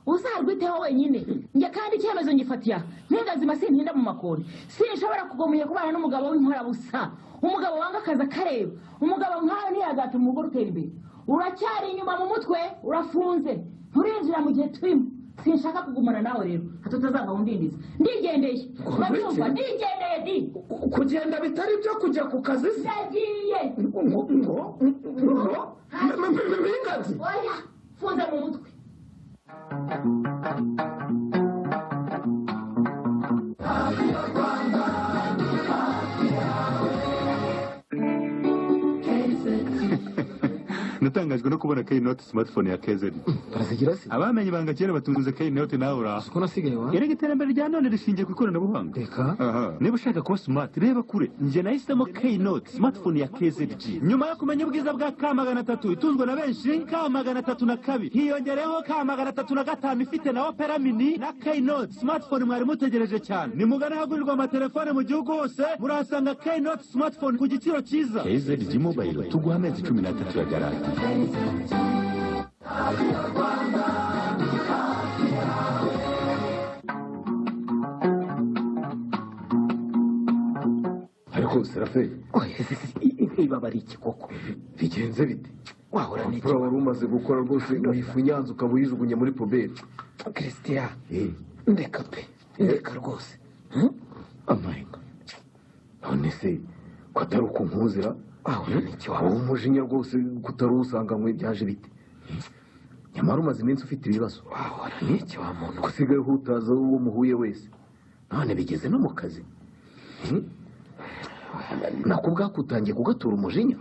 Uzarwiteho wenyine. Njye kandi icyemezo ngifatiye aha, mpingazima sintinda mu makoni, sinshobora kugomera kubana n'umugabo w'inkorabusa, umugabo wanga akazi akareba, umugabo nkawe ntiyazatuma urugo rutera imbere. Uracyari inyuma mu mutwe, urafunze, nturinjira mu gihe turimo. Sinshaka kugumana nawe rero, hato utazava undindiza. Ndigendeye, ndabyumva, ndigendeye di. Kugenda bitari byo kujya ku kazi se? Ndagiye. Ngo ngo ngo mpingazi. Oya, funze mu mutwe. Natangajwe no kubona Keynote smartphone ya KZN. Barazigira se? Abamenye ibanga kera batunze Keynote nawe uraho. Siko nasigaye wa? Erega iterambere rya none rishingiye ku ikoranabuhanga. Reka. Niba ushaka kuba smart, reba kure. Njye nahisemo Keynote smartphone ya KZG. Nyuma yo kumenya ubwiza bwa K300 itunzwe na benshi, K302 hiyongereho K305 ifite na Opera Mini na Keynote smartphone mwari mutegereje cyane. Nimugane ahagurirwa amatelefone mu gihugu hose, murahasanga Keynote smartphone ku giciro cyiza. KZG Mobile tuguha amezi 13 ya garanti. Ariko Serafe, ibaba ari iki koko? Bigenze bite? Wahora n'iki? Wari umaze gukora rwose uyifunyanza ukaba uyijugunye muri puberi. Christian, ndeka pe, ndeka rwose. Amahinga. None se ko atari ukunkuzira? Wahora n'iki wawe? Umujinya rwose kutari usanganywe byaje bite? Nyamara umaze iminsi ufite ibibazo. Wahora n'iki wa muntu? Usigaye uhutaza uwo muhuye wese. None bigeze no mu kazi. Nako bwakutangiye kugatura umujinya.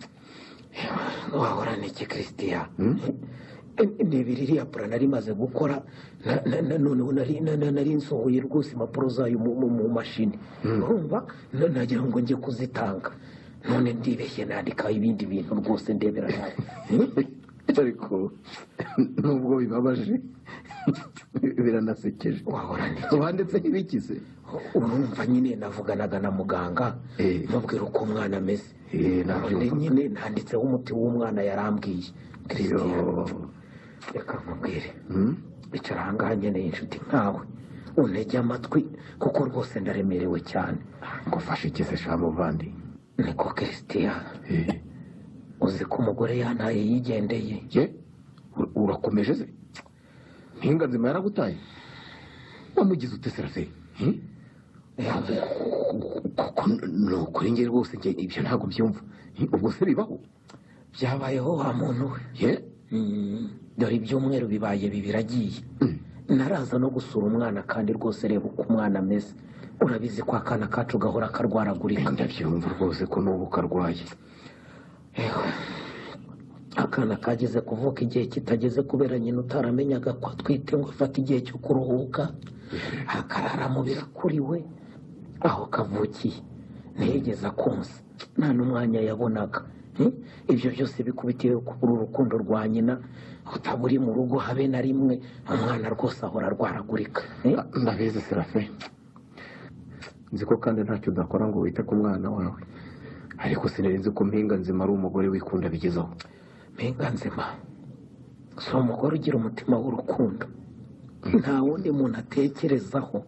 Wahora n'iki Christian? Ni iriya pura nari maze gukora, noneho nari nsohoye rwose impapuro zayo mu mashini. Urumva nagira ngo njye kuzitanga. None ndibeshye nandika ibindi bintu rwose ndebera nawe. Ariko nubwo bibabaje biranasekeje. Wahora n'iki? Wanditse ibikize? Urumva nyine navuganaga na muganga mubwira uko umwana ameze. None nyine nanditseho umuti w'umwana yarambwiye. Christian, reka nkubwire, icara ahangaha nkeneye inshuti nkawe, untege amatwi kuko rwose ndaremerewe cyane. Ngufashe iki se sha muvandi? Niko Christian, uzi ko umugore yantaye yigendeye. Ye, urakomeje se? Mpinga nzima yaragutaye? Wamugize ute Serafe? Kuko ni ukuri njye rwose njye ibyo ntabwo mbyumva. Ubwo se bibaho? Byabayeho wa muntu we. Ye? Dore ibyumweru bibaye bibiragiye. Naraza no gusura umwana kandi rwose reba uko umwana ameze. Urabizi ko akana kacu gahora karwaragurika. Ndabyumva rwose ko n'ubu karwaye. Akana kageze kuvuka igihe kitageze kubera nyina utaramenyaga ko atwite ngo afate igihe cyo kuruhuka, akarara mu birakuriwe aho kavukiye. Ntiyigeze akonsa, nta n'umwanya yabonaga. Ibyo byose bikubitiye kubura urukundo rwa nyina, utaburi mu rugo habe na rimwe, umwana rwose ahora arwaragurika. Ndabizi Serafe, nzi ko kandi ntacyo udakora ngo wite ku mwana wawe, ariko sinari nzi ko Mpinga nzima ari umugore wikunda bigezaho. Mpinga nzima si umugore ugira umutima w'urukundo, nta wundi muntu atekerezaho.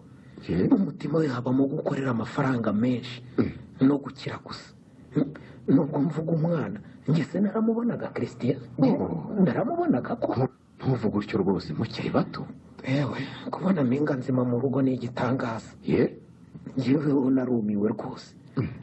Umutima we habamo gukorera amafaranga menshi no gukira gusa. Nubwo mvuga umwana, njye se naramubonaga Christian, naramubonaga ko. Ntuvuge utyo rwose, mukiri bato. Ewe, kubona Mpinga nzima mu rugo ni igitangaza. Njyewe narumiwe rwose.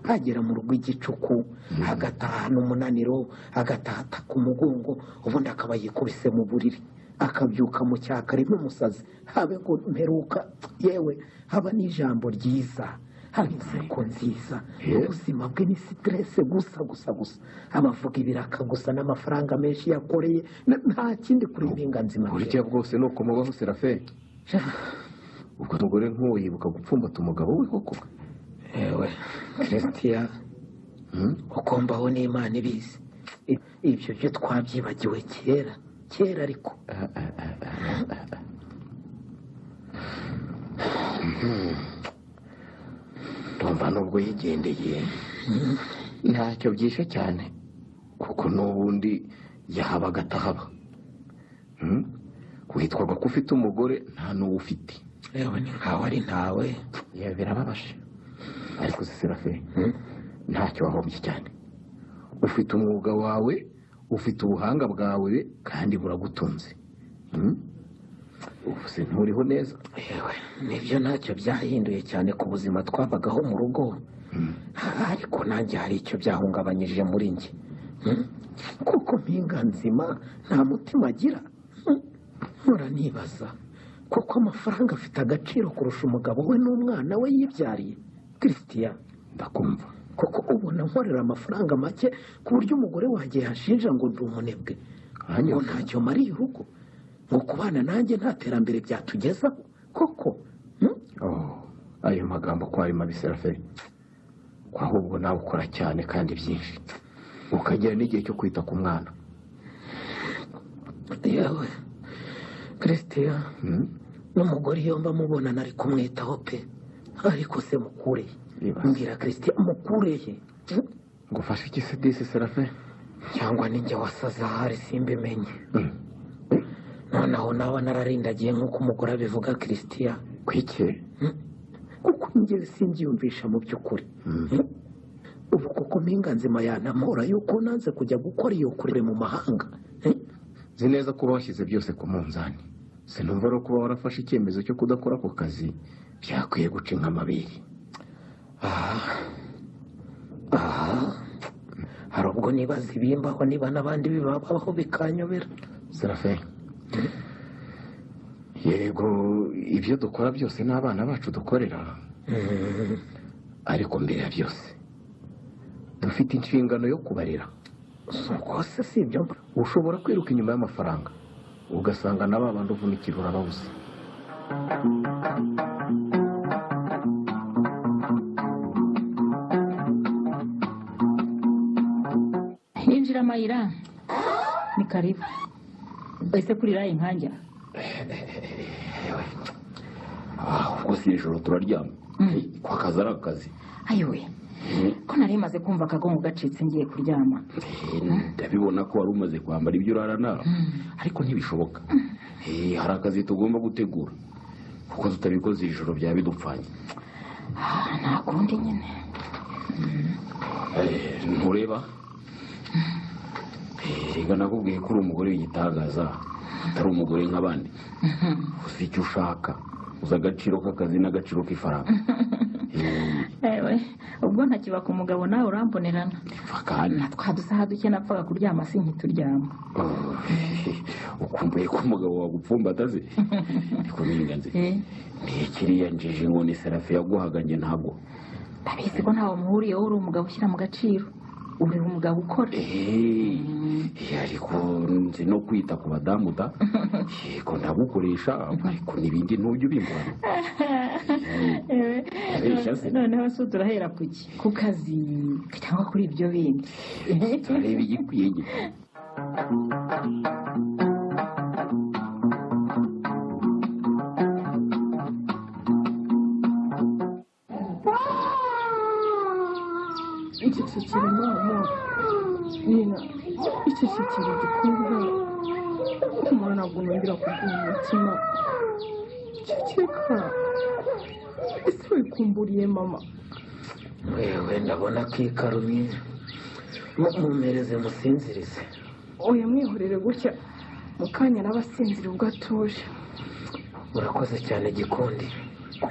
Agera mu rugo igicuku, agatahana umunaniro, agatata ku mugongo, ubundi akaba yikubise mu buriri. Akabyuka mu cyakare n'umusazi, habe ngo mperuka, yewe haba n'ijambo ryiza, haba inseko nziza. Ubuzima bwe ni siterese gusa gusa gusa, abavuga ibiraka gusa n'amafaranga menshi yakoreye, nta kindi kuri Mpinganzima. Burya bwose ni uko mubaho Serafe. Ubwo umugore nk'uwo yibuka gupfumbata umugabo we koko? Ewe Christian, uko mbaho n'Imana ibizi, ibyo byo twabyibagiwe kera kera. Ariko ndumva nubwo yigendeye ntacyo byishe cyane, kuko n'ubundi yahabaga atahaba. Witwaga ko ufite umugore nta n'uwo ufite. Yewe ni nkawe ari ntawe, yewe birababaje. Ariko Serafe, ntacyo wahombye cyane. Ufite umwuga wawe, ufite ubuhanga bwawe kandi buragutunze. Ubu se nturiho neza? Yewe nibyo, ntacyo byahinduye cyane ku buzima twabagaho mu rugo, ariko nanjye hari icyo byahungabanyije muri njye, kuko Mpinganzima nta mutima agira. Mpora nibaza kuko amafaranga afite agaciro kurusha umugabo we n'umwana we yibyariye. Christian, ndakumva. Kuko ubona nkorera amafaranga make ku buryo umugore wanjye yanshinja ngo ndi umunebwe, ngo ntacyo mariye urugo, ngo kubana nanjye nta terambere byatugezaho koko. Ayo magambo ko ari mabi Serafe, ko ahubwo nawe ukora cyane kandi byinshi, ukagira n'igihe cyo kwita ku mwana. Yewe Christian, n'umugore iyo mba mubona nari kumwitaho pe, ariko se mukureye? Mbwira Christian, mukureye? Ngufashe iki se disi Serafe? Cyangwa ninjye wasaze ahari simbimenye. Noneho nawe nararindagiye nk'uko umugore abivuga Christian. Kwiki? Kuko njye simbyiyumvisha mu by'ukuri. Ubu kuko Mpinganzima yanamora yuko nanze kujya gukora iyo kure mu mahanga. Nzi neza ko washyize byose ku munzani. Sinumva rero kuba warafashe icyemezo cyo kudakora ako kazi byakwiye guca inkamabiri. Hari ubwo nibaza ibimbaho, niba n'abandi bibabaho bikanyobera. Serafe, yego ibyo dukora byose n'abana bacu dukorera, ariko mbere ya byose dufite inshingano yo kubarera. Rwose si ibyo. Ushobora kwiruka inyuma y'amafaranga ugasanga na ba bandi uvunikira urababuze. Yinjira Mayira, ni karibu. Ese kurira inkanjya? Ubwo si ijoro turaryama, ko akazi ari akazi. Ayiwe, ko nari maze kumva akagongo gacitse ngiye kuryama. Ndabibona ko wari umaze kwambara ibyo urara nawe, ariko ntibishoboka. Hari akazi tugomba gutegura, kuko tutabikoze ijoro byaba bidupfanye. Nta kundi nyine. Ntureba? Reka nakubwiye ko uri umugore w'igitangaza, atari umugore nk'abandi. Uzi icyo ushaka, uzi agaciro k'akazi n'agaciro k'ifaranga. Ewe, ubwo ntakiba ku mugabo nawe urambonerana. Kandi twa dusaha duke napfaga kuryama sinkituryama. Ukumbuye ko umugabo wagupfumbata se? Niko Mpinganzi. Ni kiriya njiji ngo ni Serafe yaguhaga, njye ntabwo. Ndabizi ko ntawe muhuriyeho, uri umugabo ushyira mu gaciro, uri umugabo ukora. Ariko nzi no kwita ku badamu da. Yego ndagukoresha, ariko n'ibindi ntujya ubimbona. Noneho se turahera kuki? Ku kazi cyangwa kuri ibyo bindi? Turareba igikwiye gito. Icecekere mama, Nina, icecekere gikobwa, kumara ntabwo nongera kuguha umutima. Ceceka, ese wikumburiye mama? Wewe ndabona kikarumye, mumpereze musinzirize. Oya mwihorere gutya, mu kanya n'abasinzira ubwo atuje. Urakoze cyane Gikundi,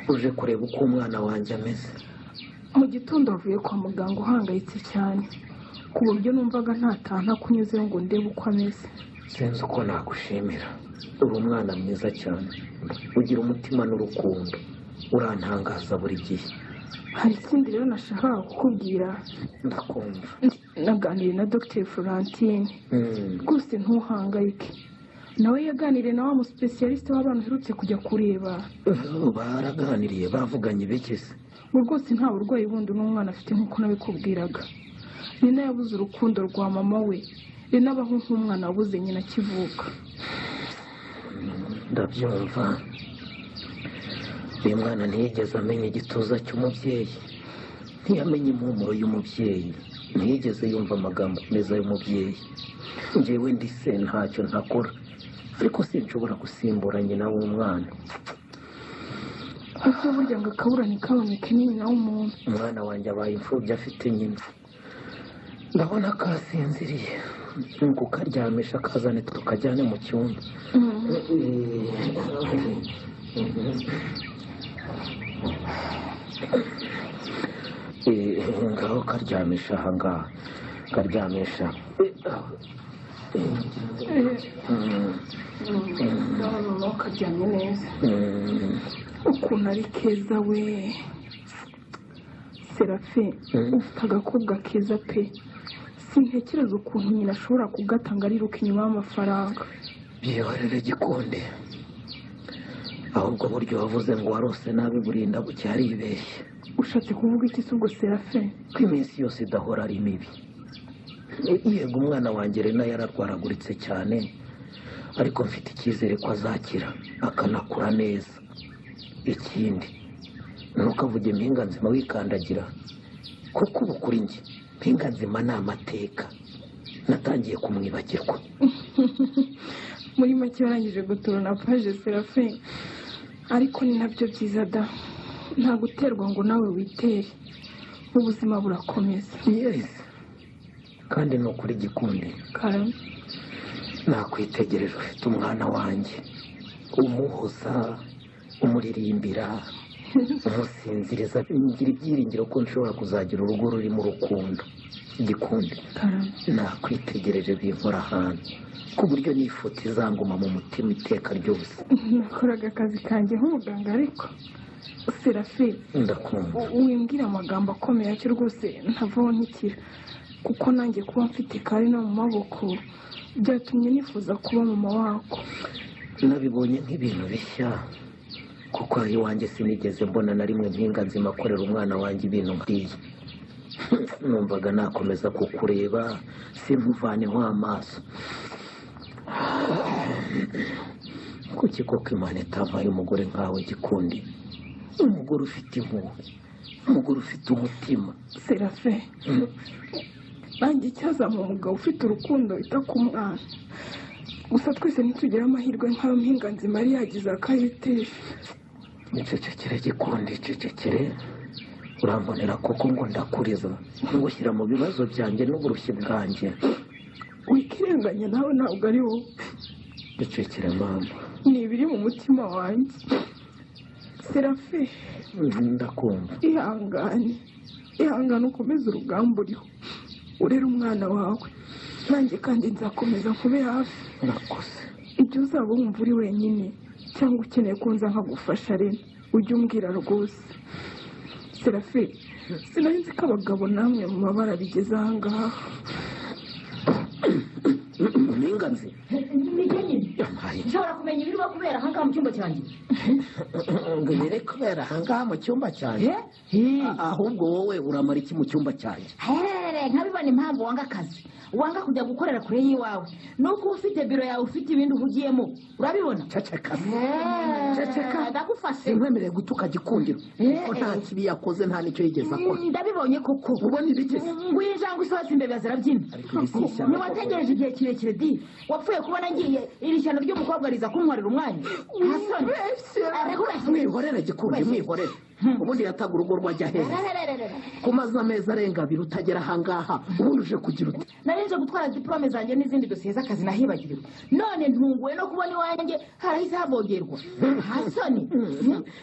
uje kureba uko umwana wanjye ameze. Mu gitondo avuye kwa muganga uhangayitse cyane, ku buryo numvaga ntataha ntakunyuzeho ngo ndebe uko ameze. Sinzi uko nagushimira, uri umwana mwiza cyane, ugira umutima n'urukundo, urantangaza buri gihe. Hari ikindi rero nashakaga kukubwira. Ndakumva. Naganiriye na Dr Florentine. Rwose ntuhangayike, nawe yaganiriye na wa musipesiyalisite w'abana uherutse kujya kureba. Baraganiriye, bavuganye ibiki se? Ngo rwose nta burwayi bundi n'umwana afite nk'uko nabikubwiraga. Nina yabuze urukundo rwa mama we, Rena abaho nk'umwana wabuze nyina akivuka. Ndabyumva. Uyu mwana ntiyigeze amenya igituza cy'umubyeyi, ntiyamenye impumuro y'umubyeyi, ntiyigeze yumva amagambo meza y'umubyeyi. Njyewe ndi se ntacyo ntakora, ariko sinshobora gusimbura nyina w'umwana. Kuko burya ngo akabura ntikaboneke ni nyina w'umuntu. Umwana wanjye abaye imfubyi afite nyina. Ndabona kasinziriye, nuko ukaryamisha kazane tukajyane mu cyumba. Ngaho karyamisha aha ngaha, karyamisha. Ndabona karyamye neza. Ukuntu ari keza we Serafe, ufite agakobwa keza pe. Sintekereza ukuntu nyina ashobora kugatanga ariruka inyuma y'amafaranga. Byihorere Gikonde, ahubwo buryo wavuze ngo warose nabi burinda bucya aribeshye. Ushatse kuvuga iki se ubwo Serafe? Ko iminsi yose idahora ari mibi. Yego umwana wanjye Rena yararwaraguritse cyane, ariko mfite icyizere ko azakira akanakura neza. Ikindi ntukavuge Mpinga Nzima wikandagira, kuko ubu kuri njye Mpinga Nzima ni amateka, natangiye kumwibagirwa. Muri make warangije guturana paje Serafe, ariko ni nabyo byiza da, nta guterwa ngo nawe witere, ubuzima burakomeza. Yes. Kandi ni ukuri Gikundi, nakwitegereje ufite umwana wanjye, umuhoza, umuririmbira, umusinziriza, ngira ibyiringiro ko nshobora kuzagira urugo rurimo urukundo. Gikundi, nakwitegereje binkora ahantu ku buryo n'ifoto izanguma mu mutima iteka ryose. Nakoraga akazi kanjye nk'umuganga, ariko Serafe, ndakumva. Wimbwira amagambo akomeye atyo rwose ntavaho ntikira, kuko nanjye kuba mfite Karina mu maboko byatumye nifuza kuba mama wako. Nabibonye nk'ibintu bishya, kuko iwanjye sinigeze mbona na rimwe Mpinga Nzima akorera umwana wanjye ibintu nk'iyi. Numvaga nakomeza kukureba simvuvaneho amaso. Kuki koko Imana itampaye umugore nkawe Gikundi, umugore ufite impuhwe, umugore ufite umutima. Serafe, nanjye icyazampa umugabo ufite urukundo wita ku mwana. Gusa twese ntitugire amahirwe nk'ayo Mpinga Nzima yari yagize akayitesha. Icecekere Gikundi, icecekere. Urambonera koko ngo ndakuriza, ngushyira mu bibazo byanjye n'uburushyi bwanjye. Wikirenganya nawe ntabwo ari wowe. Icecekere mama, ni ibiri mu mutima wanjye. Serafe, ndakumva. Ihangane, ihangane, ukomeze urugamba uriho, urere umwana wawe. Nanjye kandi nzakomeza nkube hafi. Urakoze. Ibyo uzaba wumva uri wenyine cyangwa ukeneye ko nza nkagufasha Rena, ujye umbwira rwose. Serafe, sinari nzi ko abagabo namwe mu mabara bigeze aha ngaha. Mpinga Nzima, nshobora kumenya ibirimo kubera aha ngaha mu cyumba cyanjye? Ngo ibiri kubera aha ngaha mu cyumba cyanjye? Ahubwo wowe uramara iki mu cyumba cyanjye? Nkabibona impamvu wanga akazi, wanga kujya gukorera kure y'iwawe, nuko ufite biro yawe ufite ibindi uhugiyemo, urabibona? Ceceka, ceceka, ndagufashe. Sinkwemereye gutuka Gikundiro, kuko nta kibi yakoze, nta nicyo yigeze akora. Ndabibonye koko. Ubona ibigeze ngo iyi njangwe isohotse imbeba zirabyina. Ntiwategereje igihe kirekire di, wapfuye kubona ngiye iri shyano ry'umukobwa riza kuntwarira umwanya. Mwihorere Gikundi, mwihorere. Ubundi yataga urugo rwajya hehe? Kumaze amezi arenga abiri utagera ahangaha, ubundi uje kugira ute? Narinje gutwara diplome zanjye n'izindi dosiye z'akazi nahibagiriwe. None ntunguwe no kubona iwanjye harahise havogerwa. Hasoni.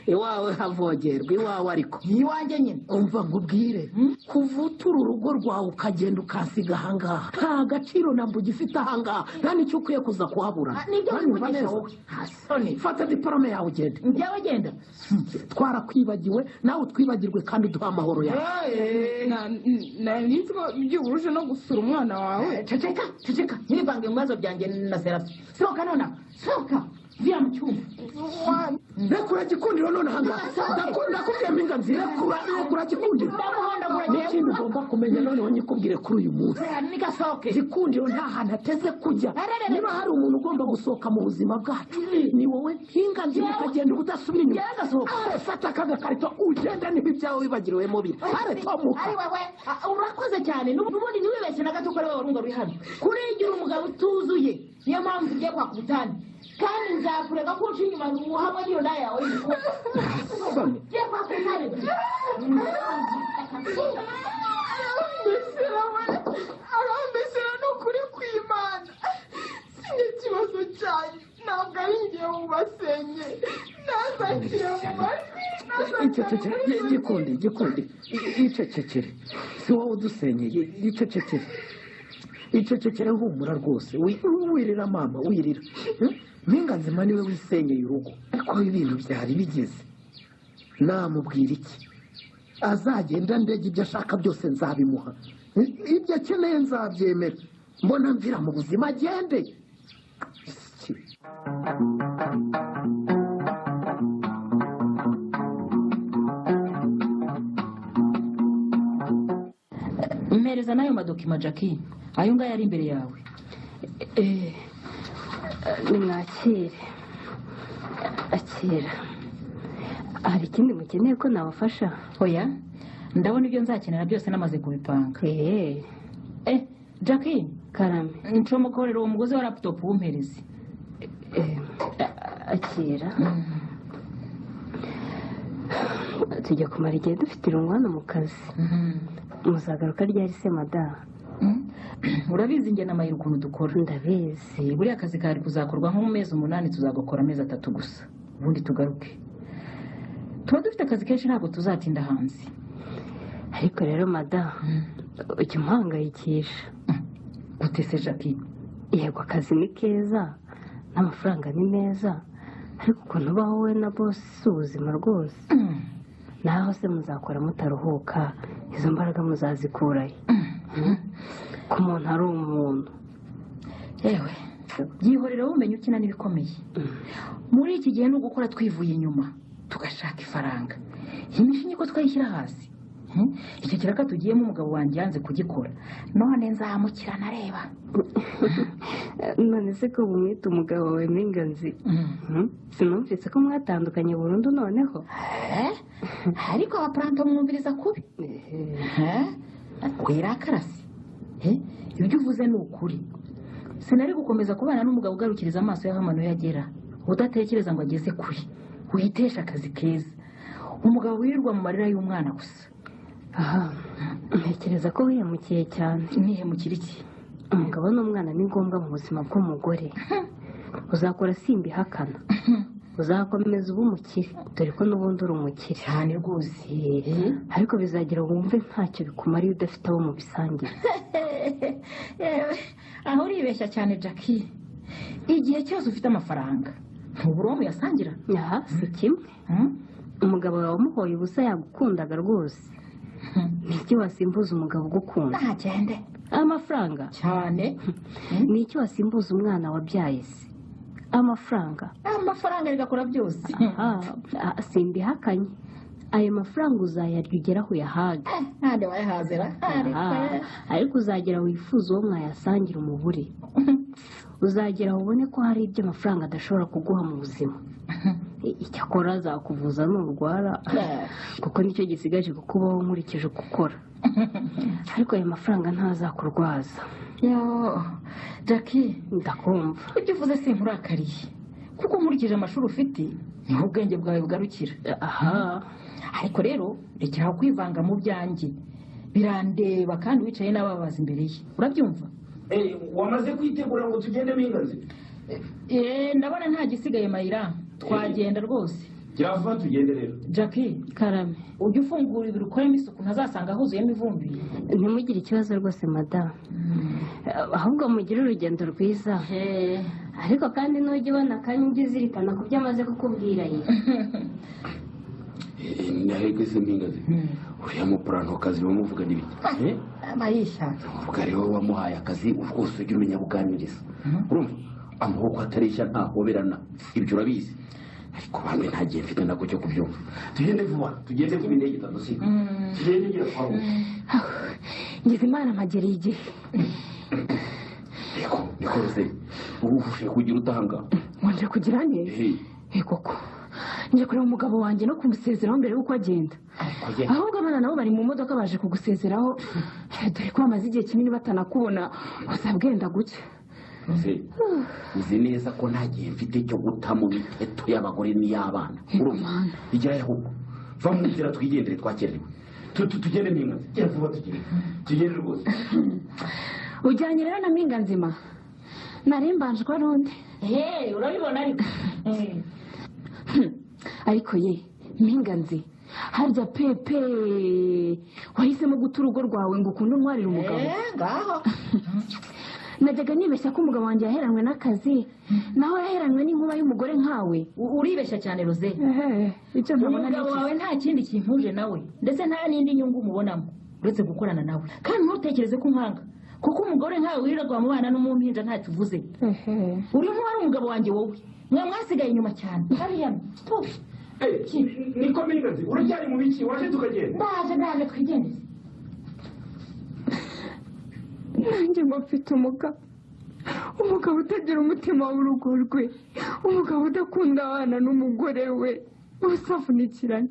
Iwawe havogerwa, iwawe ariko. Iwanjye nyine. Umva nkubwire, kuva utura urugo rwawe ukagenda ukasiga ahangaha, nta gaciro na mba ugifite ahangaha, nta n'icyo ukwiye kuza kuhabura. Nibyo wikugisha wowe. Hasoni. Fata diplome yawe ugende. Njyewe genda. Twarakwibagiwe, nawe utwibagirwe kandi uduha amahoro yawe. Nari nzi ko byibura no gusura umwana wawe. Ceceka, ceceka, ntivange mu bibazo byanjye na Serafi. Sohoka nonaha, sohoka, vira mu cyumba. Rekura Gikundiro nonaha ngaha. Ndakubwiye Mpinganzira, rekura Gikundiro. N'ikindi ugomba kumenya noneho nyikubwire kuri uyu munsi. Gikundiro nta hantu ateze kujya. Niba hari umuntu ugomba gusohoka mu buzima bwacu, ni wowe Mpinganzira, ukagenda udasubira inyuma. Are fata aka gakarito ugenda niba ibyawe wibagiriwemo biri. Are tomuka. Ari wewe, urakoze cyane. N'ubundi ntiwibeshye na gato ko ari wowe warunga ruri hano. Kurigira umugabo utuzuye. Niyo mpamvu ugiye kwaka ubutane. Kandi nzakureka ko uca inyuma hamwe n'iyo nda yawe y'umukobwa. Ugiye kwaka ubutane. Arambesera ni ukuri kw'Imana. Sinjye ikibazo cyanyu, ntabwo ari njye ubasenye. Ntazakire mu majwi. Gikundi, Gikundi, icecekere. Si wowe udusenyeye, icecekere. Icecekere humura rwose. Wirira mama, wirira. Mpinganzima niwe wisenyeye urugo. Ariko ibintu byari bigeze. Namubwira iki? Azagenda ndege ibyo ashaka byose nzabimuha. Ibyo akeneye nzabyemera. Mbona mvira mu buzima agende. Mpereza n'ayo madokima Jackie, ayo ngayo ari imbere yawe. Nimwakire. Akira. Hari ikindi mukeneye ko nabafasha? Oya, ndabona ibyo nzakenera byose namaze kubipanga. Jackie, karame. Ncomokorera uwo mugozi wa laptop wumpereze. Akira. Tujya kumara igihe dufite irungu hano mu kazi. Muzagaruka ryari se madamu? Urabizi njye na Mahirwe ukuntu dukora. Ndabizi. Buriya akazi kari kuzakorwa nko mu mezi 8, tuzagakora amezi 3 gusa, ubundi tugaruke. Tuba dufite akazi kenshi, ntabwo tuzatinda hanze. Ariko rero madamu, ujya umuhangayikisha. Gute se Jackie? Yego akazi ni keza n'amafaranga ni meza, ariko ukuntu ubaho wowe na bosi si ubuzima rwose. Naho se muzakora mutaruhuka, izo mbaraga muzazikurahe? Ku muntu ari umuntu. Yewe, byihorera wumenya ukina n'ibikomeye. Muri iki gihe ni ugukora twivuye inyuma, tugashaka ifaranga. Iyi mishinga ko twayishyira hasi. Icyo kiraka tugiyemo umugabo wanjye yanze kugikora, none nzamukira nareba. None se ko bumwita umugabo wawe Mpinganzi? Sinumvise ko mwatandukanye burundu noneho. Ariko abapuranto mwumviriza kubi. Wirakarasi. Ibyo uvuze ni ukuri. Sinari gukomeza kubana n'umugabo ugarukiriza amaso y'aho amano yagera, udatekereza ngo ageze kure, witesha akazi keza. Umugabo wirirwa mu marira y'umwana gusa. Aha, ntekereza ko wihemukiye cyane. Nihemukira iki? Umugabo n'umwana ni ngombwa mu buzima bw'umugore. Uzakora simbihakana, uzakomeza uba umukire, dore ko n'ubundi uri umukire cyane rwose. Ariko bizagira wumve ntacyo bikumara iyo udafite abo mubisangira. Aho uribeshya cyane Jackie. Igihe cyose ufite amafaranga ntubura uwo muyasangira. Aha, si kimwe. Umugabo wawe wamuhoye ubusa yagukundaga rwose. Ni iki wasimbuza umugabo ugukunda? Ntagende. Amafaranga cyane. Ni iki wasimbuza umwana wabyaye se? Amafaranga. Amafaranga rigakora byose. Simbihakanye. Ayo mafaranga uzayarya ugera aho uyahaga. Ntande wayahazera. Ariko uzagera wifuza uwo mwayasangira umubure. Uzagera aho ubone ko hari ibyo amafaranga adashobora kuguha mu buzima. Icyakora azakuvuza nurwara, kuko nicyo gisigaje kukubaho nkurikije uko ukora. Ariko ayo mafaranga ntazakurwaza. Yo, Jackie, ndakumva. Ibyo uvuze sinkurakariye. Kuko nkurikije amashuri ufite niho ubwenge bwawe bugarukira. Aha. Ariko rero rekera kwivanga mu byanjye. Birandeba kandi wicaye n'ababaza imbere ye. Urabyumva? Wamaze kwitegura ngo tugende Mpinganzi? Ndabona nta gisigaye Mayira. Twagenda rwose. Gira vuba tugende rero. Jackie, karame. Ujye ufungura ibiro ukoremo isuku ntazasanga huzuyemo ivumbi. Ntimugire ikibazo rwose madamu. Ahubwo mugire urugendo rwiza. Ariko kandi nujya ubona akanya ujye uzirikana ku byo amaze kukubwira ye. Nahegeze Mpinganzi. Uriya mupurantokazi bamuvuga n'ibiki? Abayishaka. Uvuga rero wamuhaye akazi rwose ujye umenya kuganiriza. Urumva? Amaboko atareshya ntahoberana. Ibyo urabizi. Ariko bamwe nta gihe mfite nako cyo kubyumva. Tugende vuba, tugende vuba indege itadusiga. Tugende ngira kwa. Ngize Imana mpagereye igihe. Niko, niko se. Ubu ufashe kugira utanga. Wanje kugira nte? Koko. Nje kureba umugabo wanjye no kumusezeraho mbere yuko agenda. Ahubwo abana nabo bari mu modoka baje kugusezeraho. Dore ko bamaze igihe kinini batanakubona, uzabwenda guke. Uzi neza ko nta gihe mfite cyo guta mu miteto y'abagore n'iy'abana. Urumva? Igerayo ahubwo. Va mu nzira twigendere twakerewe. Tugende Mpinganzi. Gera vuba tugende. Tugende rwose. Ujyanye rero na Mpinganzima. Nari mbanje ko ari undi. Urabibona ariko. Ariko ye Mpinganzi, harya pepe wahisemo guta urugo rwawe ngo ukunde untwarire umugabo. Ngaho. Najyaga nibeshya ko umugabo wanjye yaheranwe n'akazi, naho yaheranwe n'inkuba y'umugore nkawe. Uribeshya cyane Rose. Icyo ntabona umugabo wawe nta kindi kimpuje nawe, ndetse nta n'indi nyungu umubonamo uretse gukorana nawe. Kandi ntutekereze ko unkanga, kuko umugore nkawe wirirwa mu bana no mu mpinja ntacyo uvuze. Uri nk'uwari umugabo wanjye wowe. Mwe mwasigaye inyuma cyane. Hariya. Niko Mpinganzi, uracyari mu biki? Waje tukagenda. Ndaje twigendere. Nanjye ngo mfite umugabo. Umugabo utagira umutima w'urugo rwe, umugabo udakunda abana n'umugore we, bose avunikirane.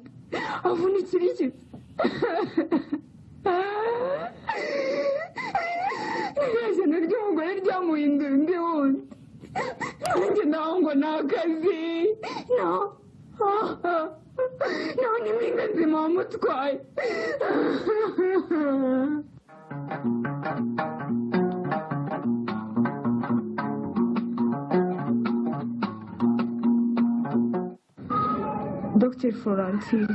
Avunikira iki? Ririya jeno ry'umugore ryamuhindura undi wundi. Nanjye naho ngo ni akazi. Naho ni Mpinganzima wamutwaye. Dr Florentine,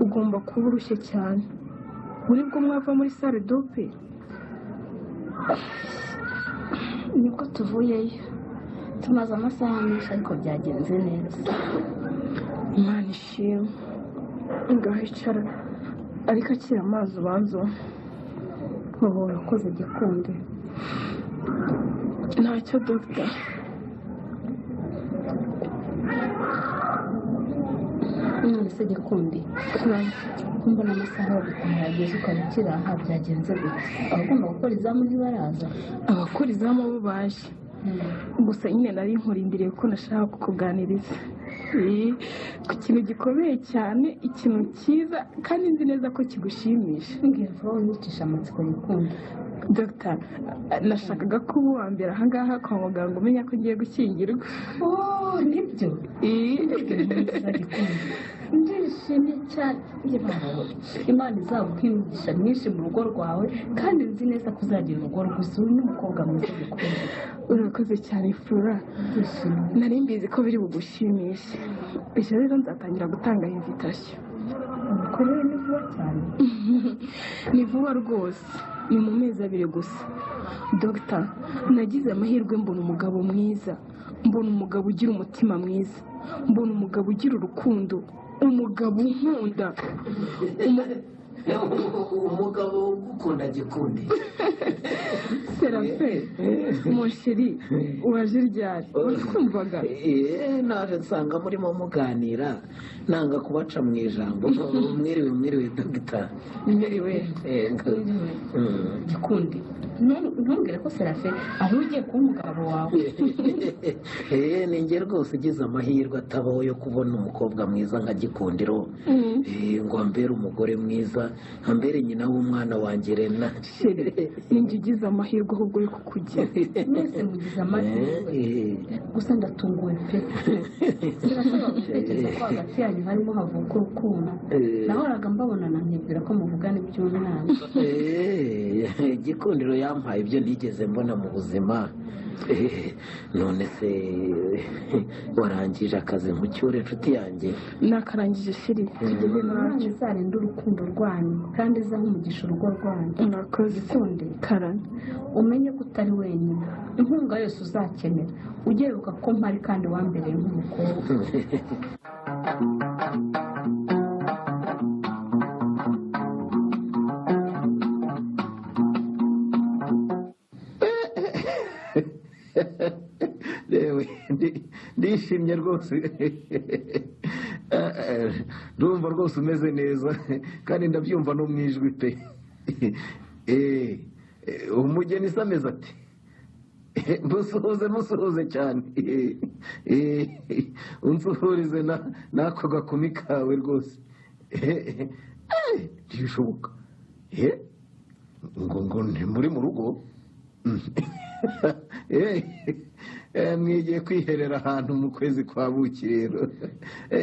ugomba kuba urushye cyane. Buri bwo mwava muri salle dope? Nibwo tuvuyeyo. Tumaze amasaha menshi ariko byagenze neza. Imana ishimwe. Ngaho icara. Ariko akira amazi ubanza. Ubu urakoze Gikunde. Ntacyo Dr. None se Gikundi, mbona amasaha yo gutaha yageze ukaba ukiri aha byagenze gute? Abagomba gukora izamu ntibaraza? Abakora izamu bo baje. Gusa nyine nari nkurindiriye ko nashaka kukuganiriza ku kintu gikomeye cyane, ikintu cyiza kandi nzi neza ko kigushimisha. Mbwira vuba unyicisha amatsiko Gikundi. Dr. Nashakaga ko uba uwa mbere ahangaha kwa muganga umenya ko ngiye gushyingirwa. Nibyo? Ndishimye cyane. Imana izaguha imigisha myinshi mu rugo rwawe kandi nzi neza ko uzagira urugo rwiza n'umukobwa mwiza Gikundi. Urakoze cyane Flora. Nari mbizi ko biri bugushimishe. Ejo rero nzatangira gutanga invitation. Ubukwe rero ni vuba cyane. Ni vuba rwose. Ni mu mezi 2 gusa. Dr. Nagize amahirwe mbona umugabo mwiza, mbona umugabo ugira umutima mwiza, mbona umugabo ugira urukundo, umugabo unkunda. Umugabo ugukunda Gikundi. Serafe, mon chéri, waje ryari? Watwumvaga? Naje nsanga murimo muganira, nanga kubaca mu ijambo. Mwiriwe mwiriwe Dr. Mwiriwe. Gikundi, ntumbwire ko Serafe ari ugiye kuba umugabo wawe. Ni njye rwose ugize amahirwe atabaho yo kubona umukobwa mwiza nka Gikundiro, ngo ambere umugore mwiza. neza, ambere nyina w'umwana wanjye Rena. Ninjye ugize amahirwe ahubwo yo kukugira. Mwese mugize amahirwe, gusa ndatunguwe pe. Sinashobora gutekereza ko hagati yanyu harimo havuka urukundo. Nahoraga mbabonana nkibwira ko muvugana iby'umwana. Igikundiro yampaye ibyo ntigeze mbona mu buzima. None se warangije akazi mu cyure inshuti yanjye? Nakarangije shiri, tugende. Imana izarinde urukundo rwanyu kandi izahe umugisha urugo rwanyu. Murakoze. Gikunde, Karame, umenye ko utari wenyine. Inkunga yose uzakenera ujye wibuka ko mpari kandi wambereye nk'umukobwa. Yewe, ndishimye rwose, ndumva rwose umeze neza kandi ndabyumva no mu ijwi pe. Umugeni se ameze ati musuhuze, musuhuze cyane, unsuhurize n'ako gakumi kawe rwose. Ntibishoboka ngo ngo muri mu rugo mwigiye kwiherera ahantu mu kwezi kwa buki rero.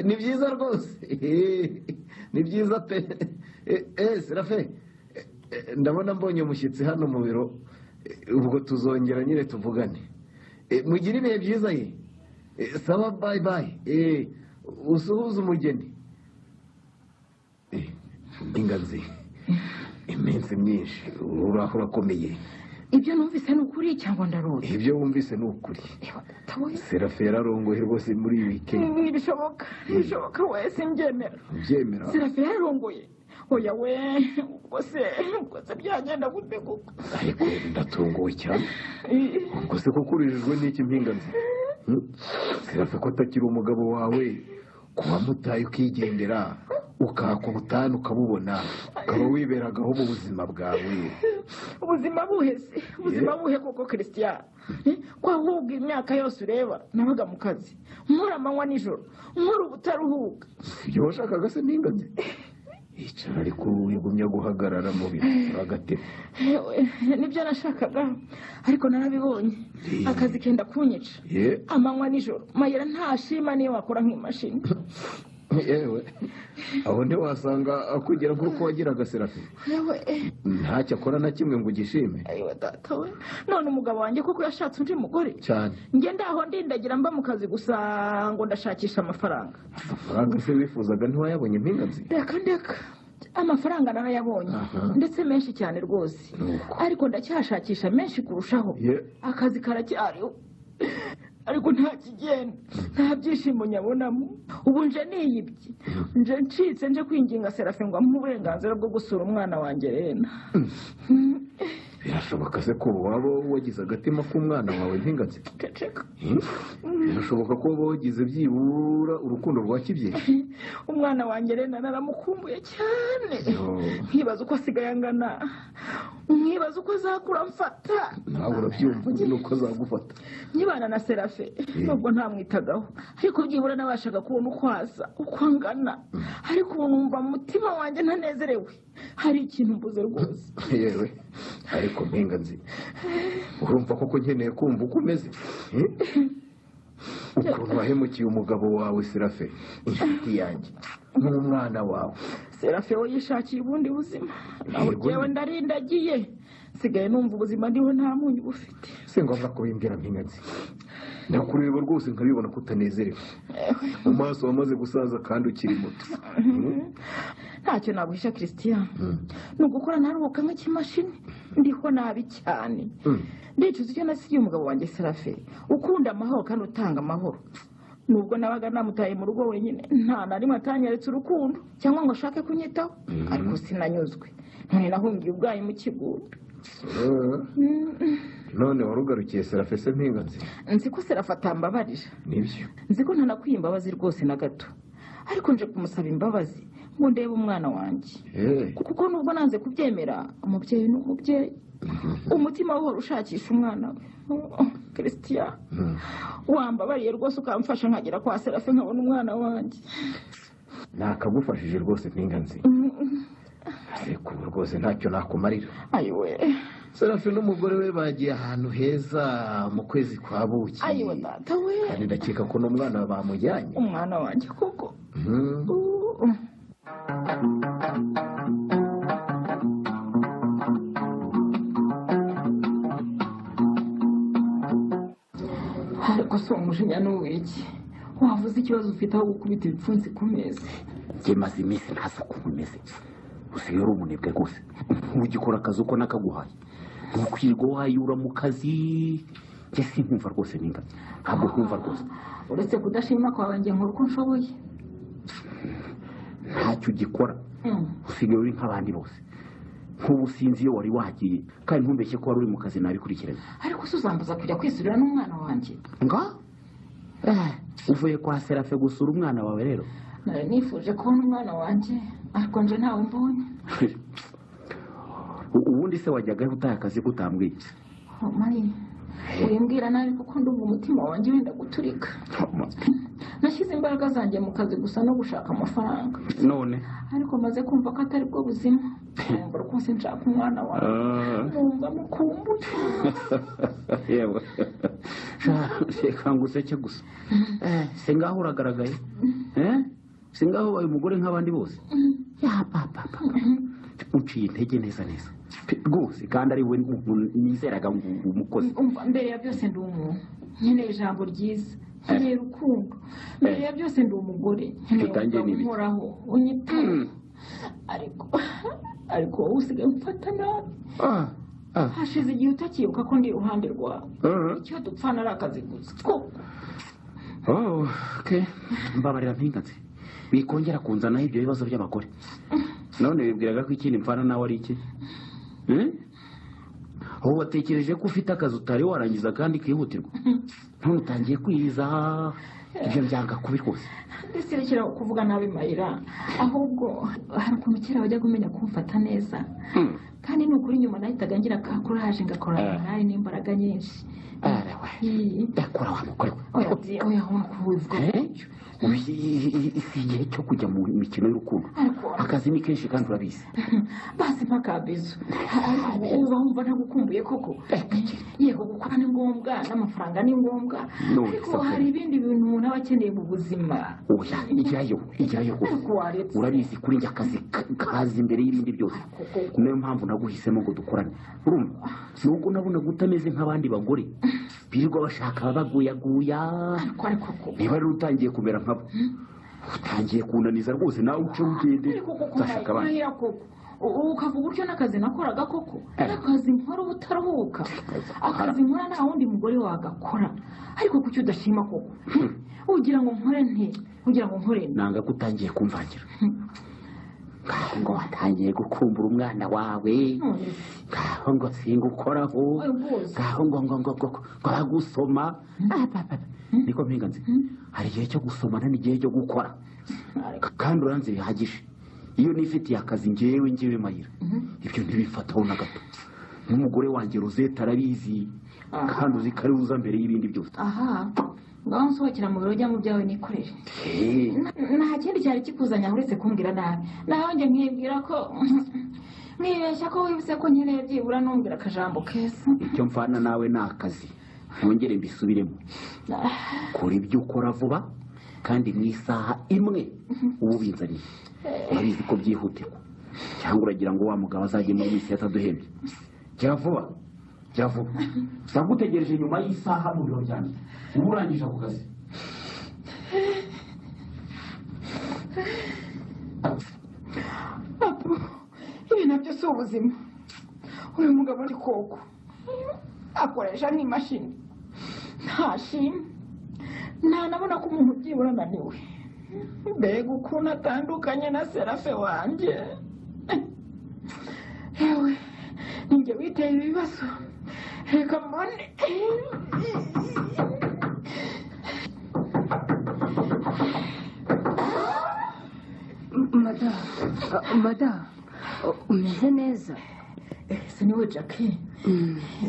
Ni byiza rwose, ni byiza pe. Serafe, ndabona mbonye umushyitsi hano mu biro, ubwo tuzongera nyine tuvugane. Mugire ibihe byiza ye. Sawa, bayi bayi. Usuhuze umugeni. Ingazi, iminsi myinshi, uraho urakomeye. Ibyo numvise ni ukuri cyangwa ndarota? Ibyo wumvise ni ukuri. Serafe yararongoye rwose muri iyi weekend. Ntibishoboka, ntibishoboka we, simbyemera. Ubyemera? Serafe yararongoye? Oya we, ubwo se byagenda gute koko? Ariko ndatunguwe cyane. Ubwo se koko urijijwe n'iki mpinganzi? Serafe ko atakiri umugabo wawe, kuba mutaye ukigendera, ukaka ubutane ukabubona, ukaba wiberagaho mu buzima bwawe. Ubuzima buhe se? Ubuzima buhe koko Christian? Ko ahubwo imyaka yose ureba nabaga mu kazi, nkora amanywa nijoro, nkora ubutaruhuka. Ibyo washakaga se mpinganzi? Icara ariko wigumya guhagarara mu biro agatebe. Nibyo nashakaga ariko narabibonye, akazi kenda kunyica. Amanywa nijoro, Mayera ntashima niyo wakora nk'imashini. Yewe, aho ntiwasanga akugira nk'uko wagiraga Serafe. Ntacyo akora na kimwe ngo ugishime. Data we, none umugabo wanjye koko yashatse undi mugore? Cyane. Njye ndaho ndindagira mba mu kazi gusa ngo ndashakisha amafaranga. Amafaranga se wifuzaga ntiwayabonye mpinganzi? Ndeka ndeka, amafaranga narayabonye ndetse menshi cyane rwose, ariko ndacyashakisha menshi kurushaho. Akazi karacyariho ariko nta kigenda, nta byishimo nyabonamo. Ubu nje niyibye, nje ncitse, nje kwinginga Serafe ngo amuhe uburenganzira bwo gusura umwana wanjye Rena. Birashoboka se ko waba wagize agatima k'umwana wawe mpinganzi? Ceceka. Birashoboka ko waba wagize byibura urukundo rwa kibyeyi? Umwana wanjye Rena naramukumbuye cyane, nkibaza uko asigaye angana, nkibaza uko azakura mfata. Nawe urabyumva nyine uko azagufata. Nkibana na Serafe nubwo ntamwitagaho, ariko byibura nabashaga kubona uko asa, uko angana. Ariko ubu numva mu mutima wanjye ntanezerewe, hari ikintu mbuze rwose. Yewe, ariko mpinganzi, urumva koko nkeneye kumva uko umeze, ukuntu wahemukiye umugabo wawe Serafe, inshuti yanjye n'umwana wawe. Serafe we yishakiye ubundi buzima, naho jyewe ndarindagiye, nsigaye numva ubuzima ndiho nta munyu bufite. Si ngombwa kubimbwira mpinganzi, ndakureba rwose nkabibona ko utanezerewe, mu maso wamaze gusaza kandi ukiri muto. Ntacyo naguhisha Christian, ni ugukora ntaruhuka nk'ikimashini, ndiho nabi cyane. Ndicuza icyo nasigiye umugabo wanjye Serafe, ukunda amahoro kandi utanga amahoro. Nubwo nabaga namutaye mu rugo wenyine, nta na rimwe atanyeretse urukundo cyangwa ngo ashake kunyitaho, ariko sinanyuzwe. None nahungiye ubwayi mu kigunda. None warugarukiye Serafe se mpinganzi? Nzi ko Serafe atambabarira. Nibyo. Nzi ko ntanakwiye imbabazi rwose na gato, ariko nje kumusaba imbabazi ngo ndebe umwana wanjye. Kuko nubwo nanze kubyemera, umubyeyi ni umubyeyi, umutima uhora ushakisha umwana we. Christian, wambabariye rwose ukamfasha nkagera kwa Serafe nkabona umwana wanjye. Nakagufashije rwose mpinganzi. Ariko ubu rwose ntacyo nakumarira. Ayiwe. Serafi n'umugore we bagiye ahantu heza mu kwezi kwa buki. Ayiwe data we. Kandi ndakeka ko n'umwana bamujyanye. Umwana wanjye koko. Ariko si umujinya n'uwiki wavuze ikibazo ufite aho gukubita ibipfunsi ku meza. Njye maze iminsi ntazi ukuntu umeze, usigaye uri umunebwe rwose. Ugikora akazi uko nakaguhaye, ntukwirirwa wayura mu kazi. Njye sinkumva rwose nimba ntabwo nkumva rwose. Uretse kudashima kwawe njye nkora uko nshoboye. Ntacyo ugikora, usigaye uri nk'abandi bose. Nk'ubu sinzi iyo wari wagiye, kandi ntumbeshye ko wari uri mu kazi nabikurikiranye. Ariko se uzambuza kujya kwisurira n'umwana wanjye? Nga uvuye kwa Serafe gusura umwana wawe rero? Nari nifuje kubona umwana wanjye ariko nje ntawe mbonye. Ubundi se wajyaga utaye akazi ko utambwiye? Mari, wimbwira nabi kuko ndumva umutima wanjye wenda guturika. Nashyize imbaraga zanjye mu kazi gusa no gushaka amafaranga. None ariko maze kumva ko atari bwo buzima. Numva rwose nshaka umwana wawe, numva mukumbuye. Yewe reka nguseke gusa. Se ngaho uragaragaye, se ngaho ubaye umugore nk'abandi bose. Ya papa uciye intege neza neza rwose, kandi ari we nizeraga umukozi. Mbere ya byose ndi umuntu nkeneye ijambo ryiza, nkeneye urukundo. Mbere ya byose ndi umugore nkeneye umugabo unkoraho unyitaho. Ariko wowe usigaye umfata nabi. Hashize igihe utakibuka ko ndi iruhande rwawe. Icyo dupfana ari akazi gusa koko. Mbabarira mpingatse, bikongera kunzanaho ibyo bibazo by'abagore. None wibwiraga ko ikindi mfana nawe ari iki? Aho watekereje ko ufite akazi utari warangiza kandi kihutirwa, none utangiye kwiriza. Ibyo byanga kubi rwose. Ndetse rekera kuvuga nabi Mayira, ahubwo hari ukuntu kera wajyaga umenya kumfata neza. Kandi ni ukuri nyuma nahitaga ngira ka kuraje ngakora morale n'imbaraga nyinshi. Ndakora wa mugore we. Oya ubona ko wivuga gutyo. Si igihe cyo kujya mu mikino y'urukundo. Akazi ni kenshi kandi urabizi. Basi mpakabizo. Ariko uba wumva ntagukumbuye koko. Yego gukora ni ngombwa n'amafaranga ni ngombwa. Ariko hari ibindi bintu umuntu aba akeneye mu buzima. Oya ijyayo ijyayo rwose. Urabizi kuri njye akazi kaza imbere y'ibindi byose. Niyo mpamvu naguhisemo ngo dukorane. Urumva? Nubwo nabonaga utameze nk'abandi bagore birirwa bashaka baguyaguya. Niba rero utangiye kumera nkabo, utangiye kunaniza rwose, nawe uce ugende uzashaka abandi. Ukavuga utyo n'akazi nakoraga koko, n'akazi nkora ubutaruhuka, akazi nkora nta wundi mugore wagakora. Ariko kuki udashima koko? Ugira ngo nkore nte? Ugira ngo nkore nte? Nanga ko utangiye kumvangira. Ngaho ngo watangiye gukumbura umwana wawe, ngaho ngo singukoraho, ngaho ngo ngo ngo ngo bagusoma. Niko mpinganze, hari igihe cyo gusomana n'igihe cyo gukora, kandi uranze bihagije. Iyo nifitiye akazi ngewe ngewe Mayira, ibyo ntibifataho na gato. N'umugore wanjye Rosette arabizi, kandi uzi ko ari uza mbere y'ibindi byose. Aha ngaho nsohokera mu biro ujya mu byawe nikorere. Nta kindi cyari kikuzanya uretse kumbwira nabi. Naho njye nkibwira ko mwibeshya ko wibutse ko nkeneye byibura numbwira akajambo keza. Icyo mfana nawe ni akazi, ntongere mbisubiremo. Kora ibyo ukora vuba kandi mu isaha imwe uba ubinzaniye. Urabizi ko byihutirwa, cyangwa uragira ngo wa mugabo azajye muri minsi yataduhembye? Jya vuba, jya vuba. Ndagutegereje nyuma y'isaha mu biro byanjye. Uba urangije ako kazi. Ibi nabyo si ubuzima. Uyu mugabo ni koko akoresha nk'imashini, ntashima, ntanabona ko umuntu byibura ananiwe. Mbega ukuntu atandukanye na Serafe wanjye. Yewe ninjye witeye ibibazo, reka mbone. Madamu, umeze neza? Ese niwe Jackie?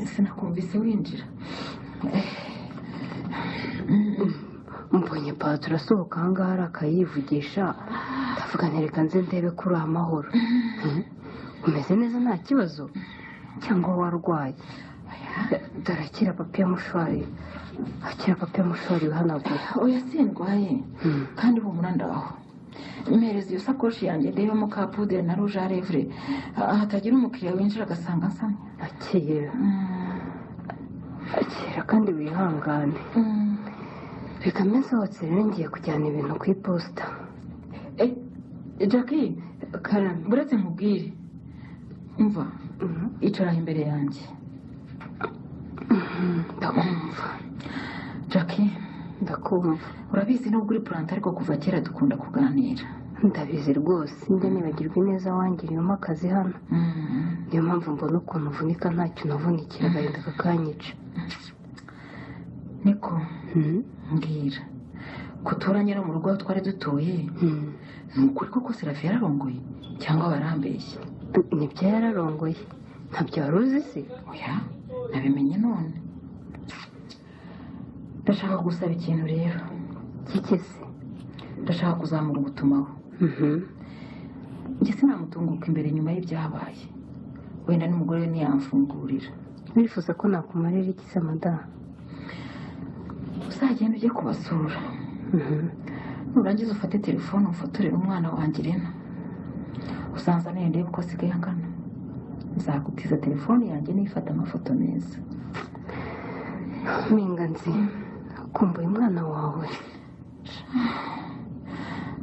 Sinakumvise winjira. Mbonye patro asohoka ahangaha arakayivugisha, ndavuga nti reka nze ndebe ko uri amahoro. Umeze neza nta kibazo cyangwa warwaye? Dore akira papiye mushwari, akira papiye mushwari wihanagura. Oya sindwaye kandi humura ndaho. Mpereza iyo sakoshi yanjye ndebemo ka pudere na rouge à lèvres, hatagira umukiriya winjira agasanga nsamye. Akira akira kandi wihangane. Reka mbe nsohotse rero, ngiye kujyana ibintu ku iposita. Jackie, karame. Buretse nkubwire, umva, icara aho imbere yanjye. Ndakumva. Jackie. Ndakumva. Urabizi nubwo uri purante ariko kuva kera dukunda kuganira. Ndabizi rwose, njya nibagirwa ineza wangiriyemo akazi hano. Niyo mpamvu mbona ukuntu uvunika ntacyo unavunikira, agahinda kakanyica. Niko mbwira, kuturanye no mu rugo aho twari dutuye, ni ukuri koko Serafi yararongoye cyangwa barambeshye? Nibyo, yararongoye. Ntabyo wari uzi se? Oya, nabimenye none. Ndashaka gusaba ikintu rero. Kiki se? Ndashaka kuzamura ubutumaho. Njye sinamutunguka imbere nyuma y'ibyabaye, wenda n'umugore we ntiyamfungurira. Wifuza ko nakumarira iki se madamu? Uzagenda ujye kubasura, nurangiza ufate telefone umfotorere umwana wanjye Irena, usanzanire ndebe uko asigaye angana. Nzagutiza telefone yanjye nifata amafoto meza. Mpinganzi, kumbuye umwana wawe.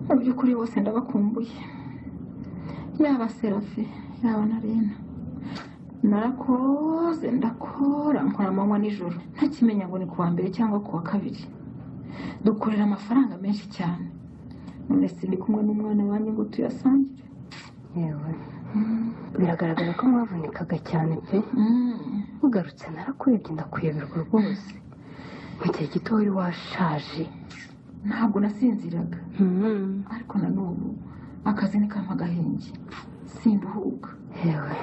Mu by'ukuri bose ndabakumbuye, yaba Serafi yaba na Rena. Narakoze ndakora, nkora amanywa nijoro, ntakimenya ngo ni kuwa mbere cyangwa kuwa kabiri. Dukorera amafaranga menshi cyane, none sindi kumwe n'umwana wanjye ngo tuyasangire. Yewe, biragaragara ko mwavunikaga cyane pe. Ugarutse narakurebye ndakuyoberwa rwose. Mu gihe gito wari washaje. Ntabwo nasinziraga, ariko na n'ubu akazi ni kampa agahenge, sinduhuka. Yewe,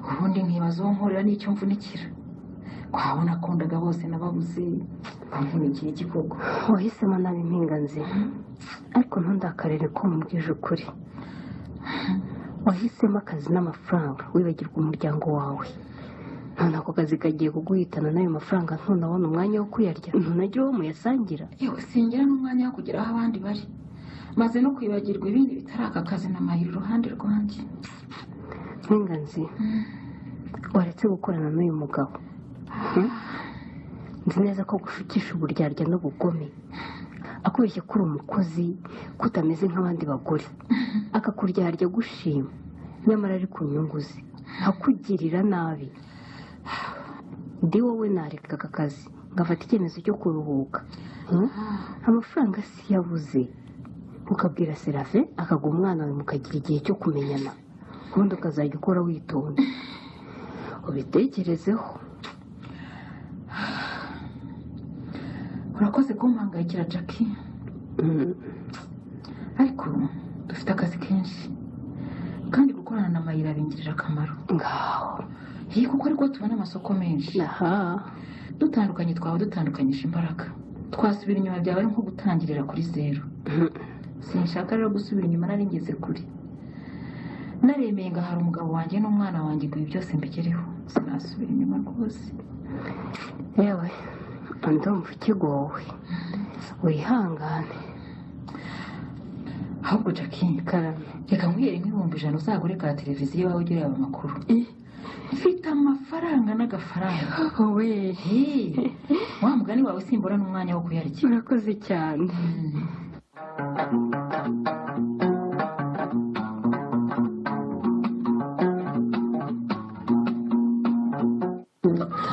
ubundi nkibaza uwo nkorera n'icyo mvunikira. Kwabo nakundaga bose nababuze, bamvunikiye iki koko? Wahisemo nabi Mpinganzi, ariko ntundakarire ko mubwije ukuri. Wahisemo akazi n'amafaranga wibagirwa umuryango wawe. None ako kazi kagiye kuguhitana n'ayo mafaranga, ntunabona umwanya wo kuyarya, ntunagira uwo muyasangira. Yewe, singira n'umwanya wo kugera aho abandi bari. Maze no kwibagirwa ibindi bitari aka kazi na mayira iruhande rwanjye. Mpinganzi, waretse gukorana n'uyu mugabo. Nzi neza ko gushukisha uburyarya n'ubugome, akubeshya ko uri umukozi, ko utameze nk'abandi bagore, akakuryarya gushima nyamara ari ku nyungu ze, akugirira nabi. Ndi wowe nareka aka kazi ngafata icyemezo cyo kuruhuka. Amafaranga si yabuze, ukabwira Serafe akaguha umwana wawe mukagira igihe cyo kumenyana, ubundi ukazajya ukora witonda. Ubitekerezeho. Urakoze kumpangayikira Jackie, ariko dufite akazi kenshi kandi gukorana na Mayira bingirira akamaro. Ngaho iyi, kuko ariko tubona amasoko menshi. Dutandukanye twaba dutandukanyije imbaraga, twasubira inyuma byaba ari nko gutangirira kuri zeru. Sinshaka rero gusubira inyuma, nari ngeze kure. Naremeye ngahara umugabo wanjye n'umwana wanjye ngo ibi byose mbigereho, sinasubira inyuma rwose. Yewe, ndumva ukigowe, wihangane. Ahubwo Jackie, reka nkwihere nk'100,000 uzagure ka televiziyo iwawe ujye ureba amakuru. Mfite amafaranga n'agafaranga. We wa mugani wawe simbura n'umwanya wo kuyarya. Urakoze cyane.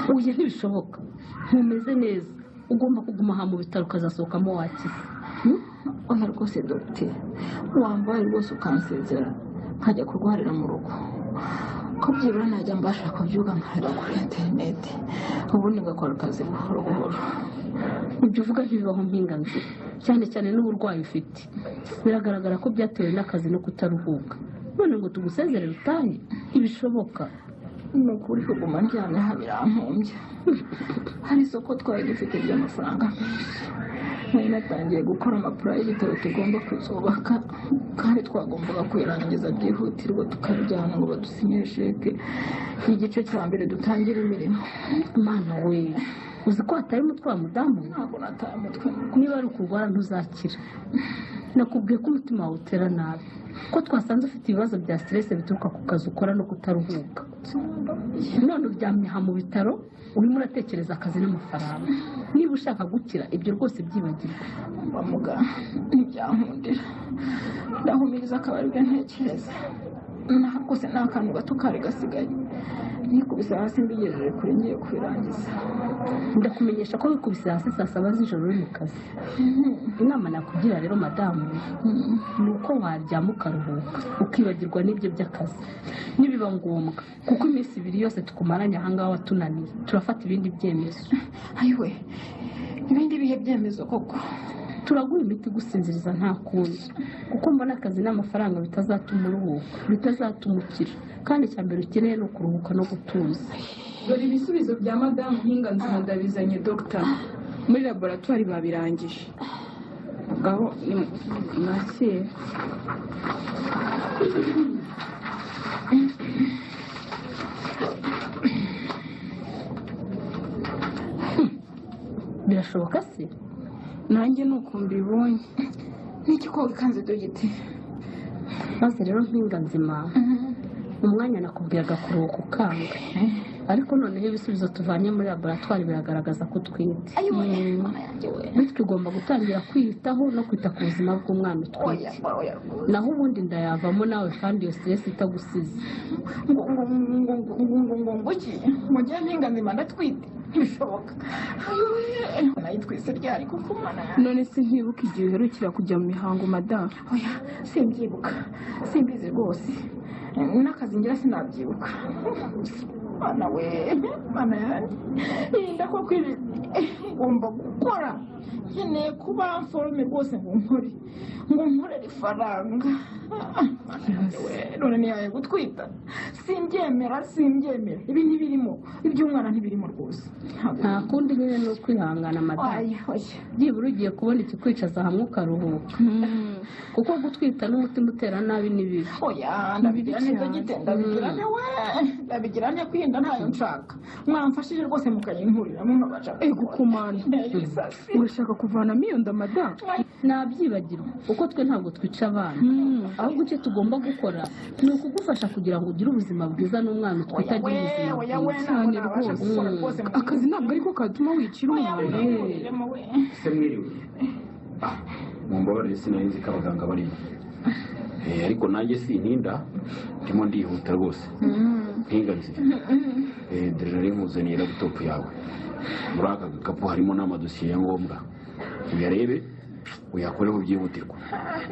Oya, ntibishoboka, ntumeze neza, ugomba kuguma aha mu bitaro ukazasohokamo wakize. Oya rwose dogiteri, wambaye rwose ukansezera nkajya kurwarira mu rugo, ko byibura najya mbasha kubyuka nkareba kuri interineti, ubundi ngakora akazi buhoro buhoro. Ibyo uvuga ntibibaho Mpinganzi, cyane cyane n'uburwayi ufite. Biragaragara ko byatewe n'akazi no kutaruhuka. None ngo tugusezerere utahe? Ntibishoboka. Ni ukuri kuguma ndyamye aha birampumbya. Hari isoko twari dufite ry'amafaranga menshi, Nari natangiye gukora amapuro y'ibitaro tugomba kuzubaka, kandi twagombaga kuyirangiza byihutirwa tukabijyana ngo badusinyire sheke y'igice cya mbere dutangire imirimo. Mana we, uzi ko wataye umutwe wa mudamu? Ntabwo nataye umutwe. Niba ari ukurwara ntuzakira. Nakubwiye ko umutima wawe utera nabi, ko twasanze ufite ibibazo bya stress bituruka ku kazi ukora no kutaruhuka. None uryamye aha mu bitaro urimo uratekereza akazi n'amafaranga. Niba ushaka gukira ibyo rwose byibagirwa. Muganga ntibyankundira, ndahumiriza akaba aribyo ntekereza. Rwose nta kantu gato kari gasigaye, nikubise hasi mbigejeje kure ngiye kubirangiza. Ndakumenyesha ko wikubise hasi saa 7 z'ijoro uri mu kazi. Inama nakugira rero madamu ni uko waryama ukaruhuka, ukibagirwa n'ibyo by'akazi nibiba ngombwa, kuko iminsi 2 yose tukumaranye ahangaha watunaniye. Turafata ibindi byemezo. Ayiwe, ibindi bihe byemezo koko? Turaguha imiti gusinziriza nta kundi, kuko mbona akazi n'amafaranga bitazatuma uruhuka, bitazatuma ukira, kandi icya mbere ukeneye ni ukuruhuka no gutuza. Dore ibisubizo bya madamu Mpinganzima ndabizanye dogita, muri laboratwari babirangije. Ngaho mwakire. Birashoboka se? Nanjye nuko mbibonye. Niki ko wikanze dogiti? Maze rero Mpinganzima, umwanya nakubwiraga kuruhuka ukanga, ariko noneho ibisubizo tuvanye muri laboratwari biragaragaza ko utwite. Bityo ugomba gutangira kwiyitaho no kwita ku buzima bw'umwana utwite. Naho ubundi ndayavamo nawe, kandi iyo stress itagusize. Ngo ngo ngo ngo ngo ngo ngo iki? Ngo njye Mpinganzima ndatwite? Ntibishoboka. Nayitwise ryari kuko umwana yanjye? None se ntibuka igihe uherukira kujya mu mihango madamu? Oya, simbyibuka, simbizi rwose. N'akazi ngira sinabyibuka. Mana we, mana yanjye, irinda ko ngomba gukora. Nkeneye kuba mforume rwose ngo nkore, ngo nkorere ifaranga. None ntiyaye gutwita. Simbyemera, simbyemera. Ibi ntibirimo, iby'umwana ntibirimo rwose. Nta kundi nyine ni ukwihangana madamu. Byibura ugiye kubona ikikwicaza hamwe ukaruhuka, kuko gutwita n'umutima utera nabi ni bibi. Oya, ndabigira neza gite, ndabigira nte we, ndabigira nte kwirinda ntayo nshaka. Mwamfashije rwose mukayinkuriramo nkabasha. Ego kumana, urashaka kuvanamo iyo nda madamu? Nabyibagirwa, kuko twe ntabwo twica abana. Ahubwo icyo tugomba gukora ni ukugufasha kugira ngo ugire ubuzima bwiza n'umwana utwite agira ubuzima bwiza. Cyane rwose, akazi ntabwo ariko katuma wicira umwana. Se mwiriwe? Mumbabarire sinari nzi ko abaganga barimo, ariko nanjye sintinda, ndimo ndihuta rwose. Mpinganzima, dore nari nkuzaniye laptop yawe. Muri aka gakapu harimo n'amadosiye ya ngombwa, uyarebe uyakoreho byihutirwa.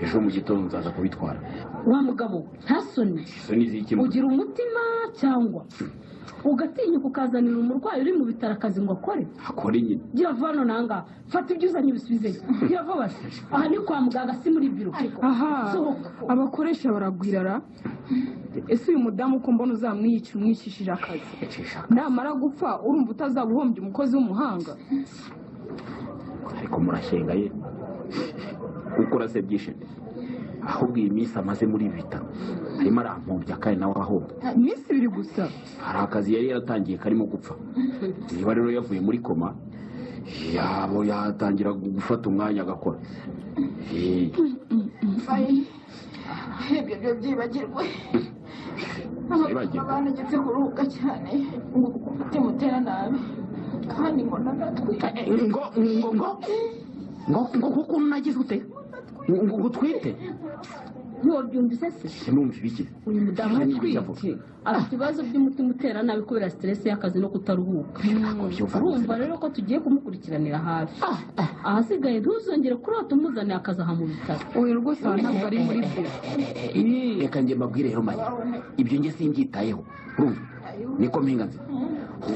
Ejo mu gitondo nzaza kubitwara. Wa mugabo, nta soni ugira umutima cyangwa ugatinyuka ukazanira umurwayi uri mu bitaro akazi ngo akore? Akore nyine. Gira vuba nonanga, fata ibyo uzanye ubisubizeyo. Gira vuba, aha ni kwa muganga si muri biro. Aha, abakoresha baragwirara. Ese uyu mudamu uko mbona uzamwiyica umwicishije akazi, namara gupfa urumva utazaba uhombye umukozi w'umuhanga? Ariko murashyenga ye, ukora se byishimo. Ahubwo iyi minsi amaze muri ibi bitaro arimo arampombya, kandi nawe ahomba. Iminsi 2 gusa? Hari akazi yari yaratangiye karimo gupfa. Niba rero yavuye muri koma, yabo yatangira gufata umwanya agakora. Ibyo byo byibagirwe. Banegetse kuruhuka cyane ngo kuko umutima utera nabi, kandi ngo nanatwite. Ngo ngo ngo ngo ngo kuko nagize ute? Ngo utwite? Ntiwabyumvise se? Sinumva ibiki. Uyu mudamu atwite afite ibibazo by'umutima utera nabi kubera stress y'akazi no kutaruhuka. Urumva rero ko tugiye kumukurikiranira hafi. Ahasigaye ntuzongere kurota umuzaniye akazi aha mu bitaro. Oya rwose aha ntabwo ari muri biro. Reka njye mbabwire rero Maya, ibyo njye simbyitayeho. Urumva niko Mpinganzima,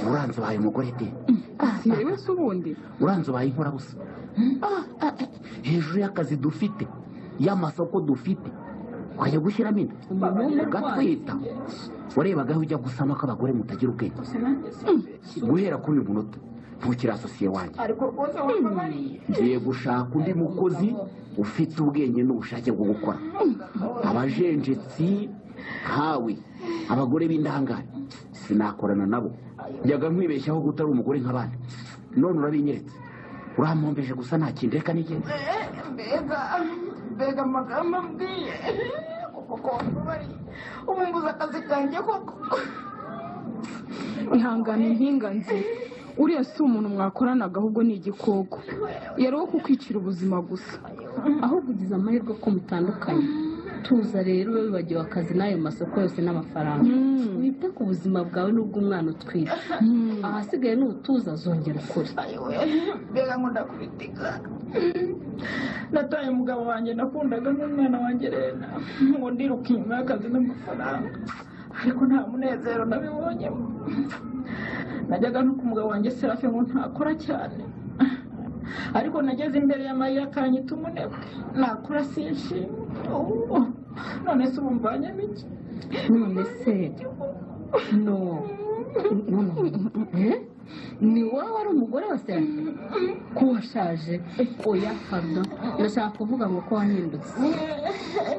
uranze ubaye umugore te? Yewe se ubundi uranze ubaye inkorabusa. Hejuru y'akazi dufite, y'amasoko dufite, ukajya gushyiramo inda ugatwita. Warebagaho ujya gusama ko abagore mutagira ubwenge. Guhera kuri uyu munota Ntukiri asosiye wanjye. Ariko rwose wambabariye. Ngiye gushaka undi mukozi ufite ubwenge n'ubushake bwo gukora. Abajenjetsi nkawe, abagore b'indangare, sinakorana nabo. Njyaga nkwibeshyaho ko utari umugore nk'abandi, none urabinyeretse. Urampombeje gusa, nta kindi, reka nigende. Mbega mbega amagambo ambwiye koko, wambabariye, ubu mbuze akazi kanjye koko. Ihangane Mpinganzi, uriya si umuntu mwakoranaga, ahubwo ni igikoko. Yari uwo kukwicira ubuzima gusa. Ahubwo ugize amahirwe ko mutandukanye. Tuza rero, ube wibagiwe akazi n'ayo masoko yose n'amafaranga, wite ku buzima bwawe n'ubw'umwana utwite. Ahasigaye n'utuza zongera ukuri. Ayiwe, mbega ngo ndakubitika. Nataye umugabo wanjye nakundaga n'umwana wanjye Rena ngo ndiruka inyuma y'akazi n'amafaranga, ariko nta munezero nabibonyemo. Najyaga no ku mugabo wanjye Serafe ngo ntakora cyane, ariko nageze imbere ya Mariya akanyita umunebwe, nakora sinshimwe. Oh, none se ubu mvanyemo iki? None se no no no, eh? Ni wowe wari umugore wa Serafe ko washaje? Oya, pardon, ndashaka kuvuga ngo ko wahindutse.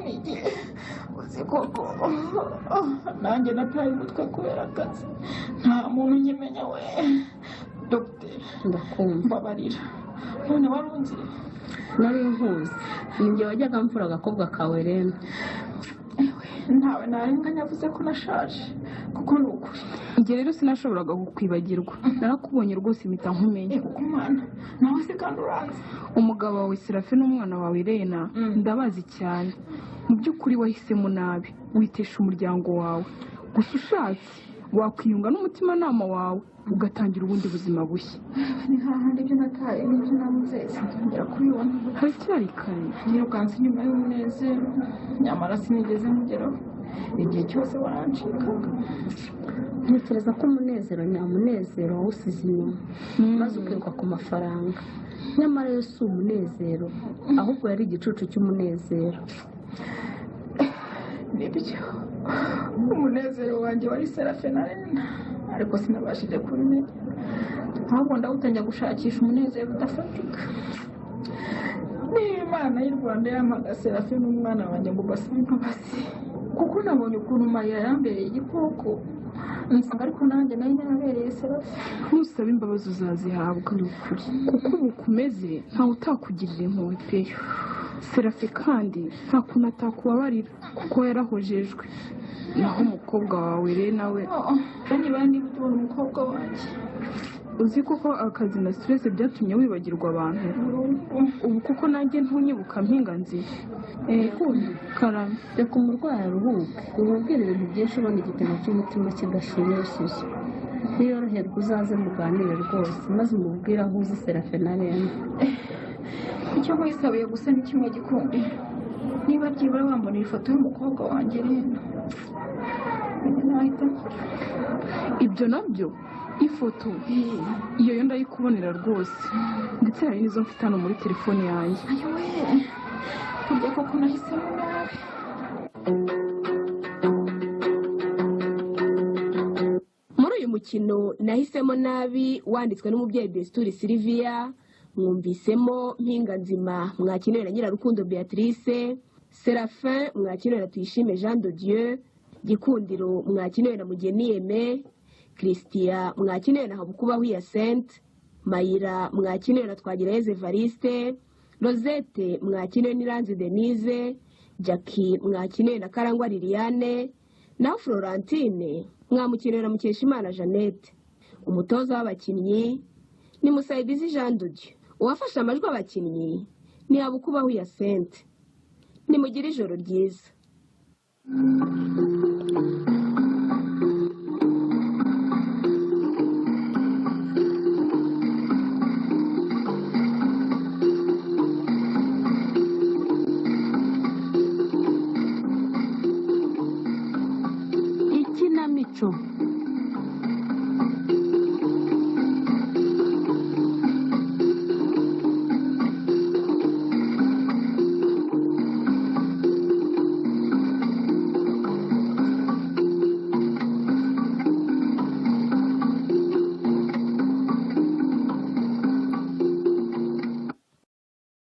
Niki uzi koko, nanjye nataye umutwe kubera akazi, nta muntu unyimenya we. Dogiteri, Ndakumva. mbabarira, none wari unzi? Nari nkuzi, ni njye wajyaga mvura agakobwa kawe Rena. Ntawe narenganya avuze ko nashaje, kuko ni ukuri. Njye rero sinashoboraga kukwibagirwa, narakubonye rwose impita nkumenya. Yego kumana nawe se kandi uranzi? Umugabo wawe Serafe n'umwana wawe Rena ndabazi cyane. Mu by'ukuri wahisemo nabi, witesha umuryango wawe. Gusa ushatse wakwiyunga n'umutimanama wawe, ugatangira ubundi buzima bushya. Ni hahandi ibyo nataye n'ibyo nabuze sinzongera kubibona. Haracyari kare. Nirukanse inyuma y'umunezero, nyamara sinigeze mugeraho. Igihe cyose warancikaga. Ntekereza ko umunezero nyamunezero wawusize inyuma, maze ukiruka ku mafaranga. Nyamara yo si umunezero, ahubwo yari igicucu cy'umunezero. Nibyo, umunezero wanjye wari Serafe na Rena, ariko sinabashije kubimenya, ahubwo ndawutangira gushakisha umunezero udafatika. Niba Imana y'u Rwanda yampaga Serafe n'umwana wanjye ngo basabe imbabazi, kuko nabonye ukuntu Mariya yambereye igikoko, nsanga ariko nanjye nari narabereye Serafe. Ntusaba imbabazi uzazihabwa, ni ukuri, kuko ubu ukomeze ntawe utakugirira impuhwe pe. Serafe kandi nta kuntu atakubabarira kuko yarahojejwe. Naho umukobwa wawe rero nawe, Oh, niba niba utubona umukobwa wanjye. Uzi koko akazi na stress byatumye wibagirwa abantu. Ubu kuko nanjye ntunyibuka Mpinganzi? Gikundi, Karame. Reka umurwayi aruhuke, umubwire ibintu byinshi ubona igipimo cy'umutima kidashimishije. Niyoroherwa uzaze muganire rwose, maze umubwire aho uzi Serafe na Rena. Icyo nkwisabiye gusa ni kimwe, Gikundi, niba byibura wambonera ifoto y'umukobwa wanjye Rena, menya nahita nkora. Ibyo nabyo, ifoto iyo yo ndayikubonera rwose, ndetse hari n'izo mfite hano muri telefone yanjye. Ayiwe, burya koko nahisemo nabi. Muri uyu mukino Nahisemo Nabi, wanditswe n'umubyeyi Besituri Siliviya, mwumvisemo Mpinganzima mwakiniwe na Nyirarukundo Beatrice, Serafin mwakiniwe na Tuyishime Jean de Dieu, Gikundiro mwakiniwe na Mugeni Aime, Christian mwakiniwe na Habukubahu Hyacinthe, Mayira mwakiniwe na Twagirayezu Evariste, Rosette mwakiniwe n'Iranzi Denise, Jackie mwakiniwe na Karangwa Liliane, naho Florentine mwamukiniwe na Mukeshimana Jeannette. Umutoza w'abakinnyi ni Musayidizi Jean de Dieu, uwafashe amajwi abakinnyi ni Habukubahu Hyacinthe. Nimugire ijoro ryiza.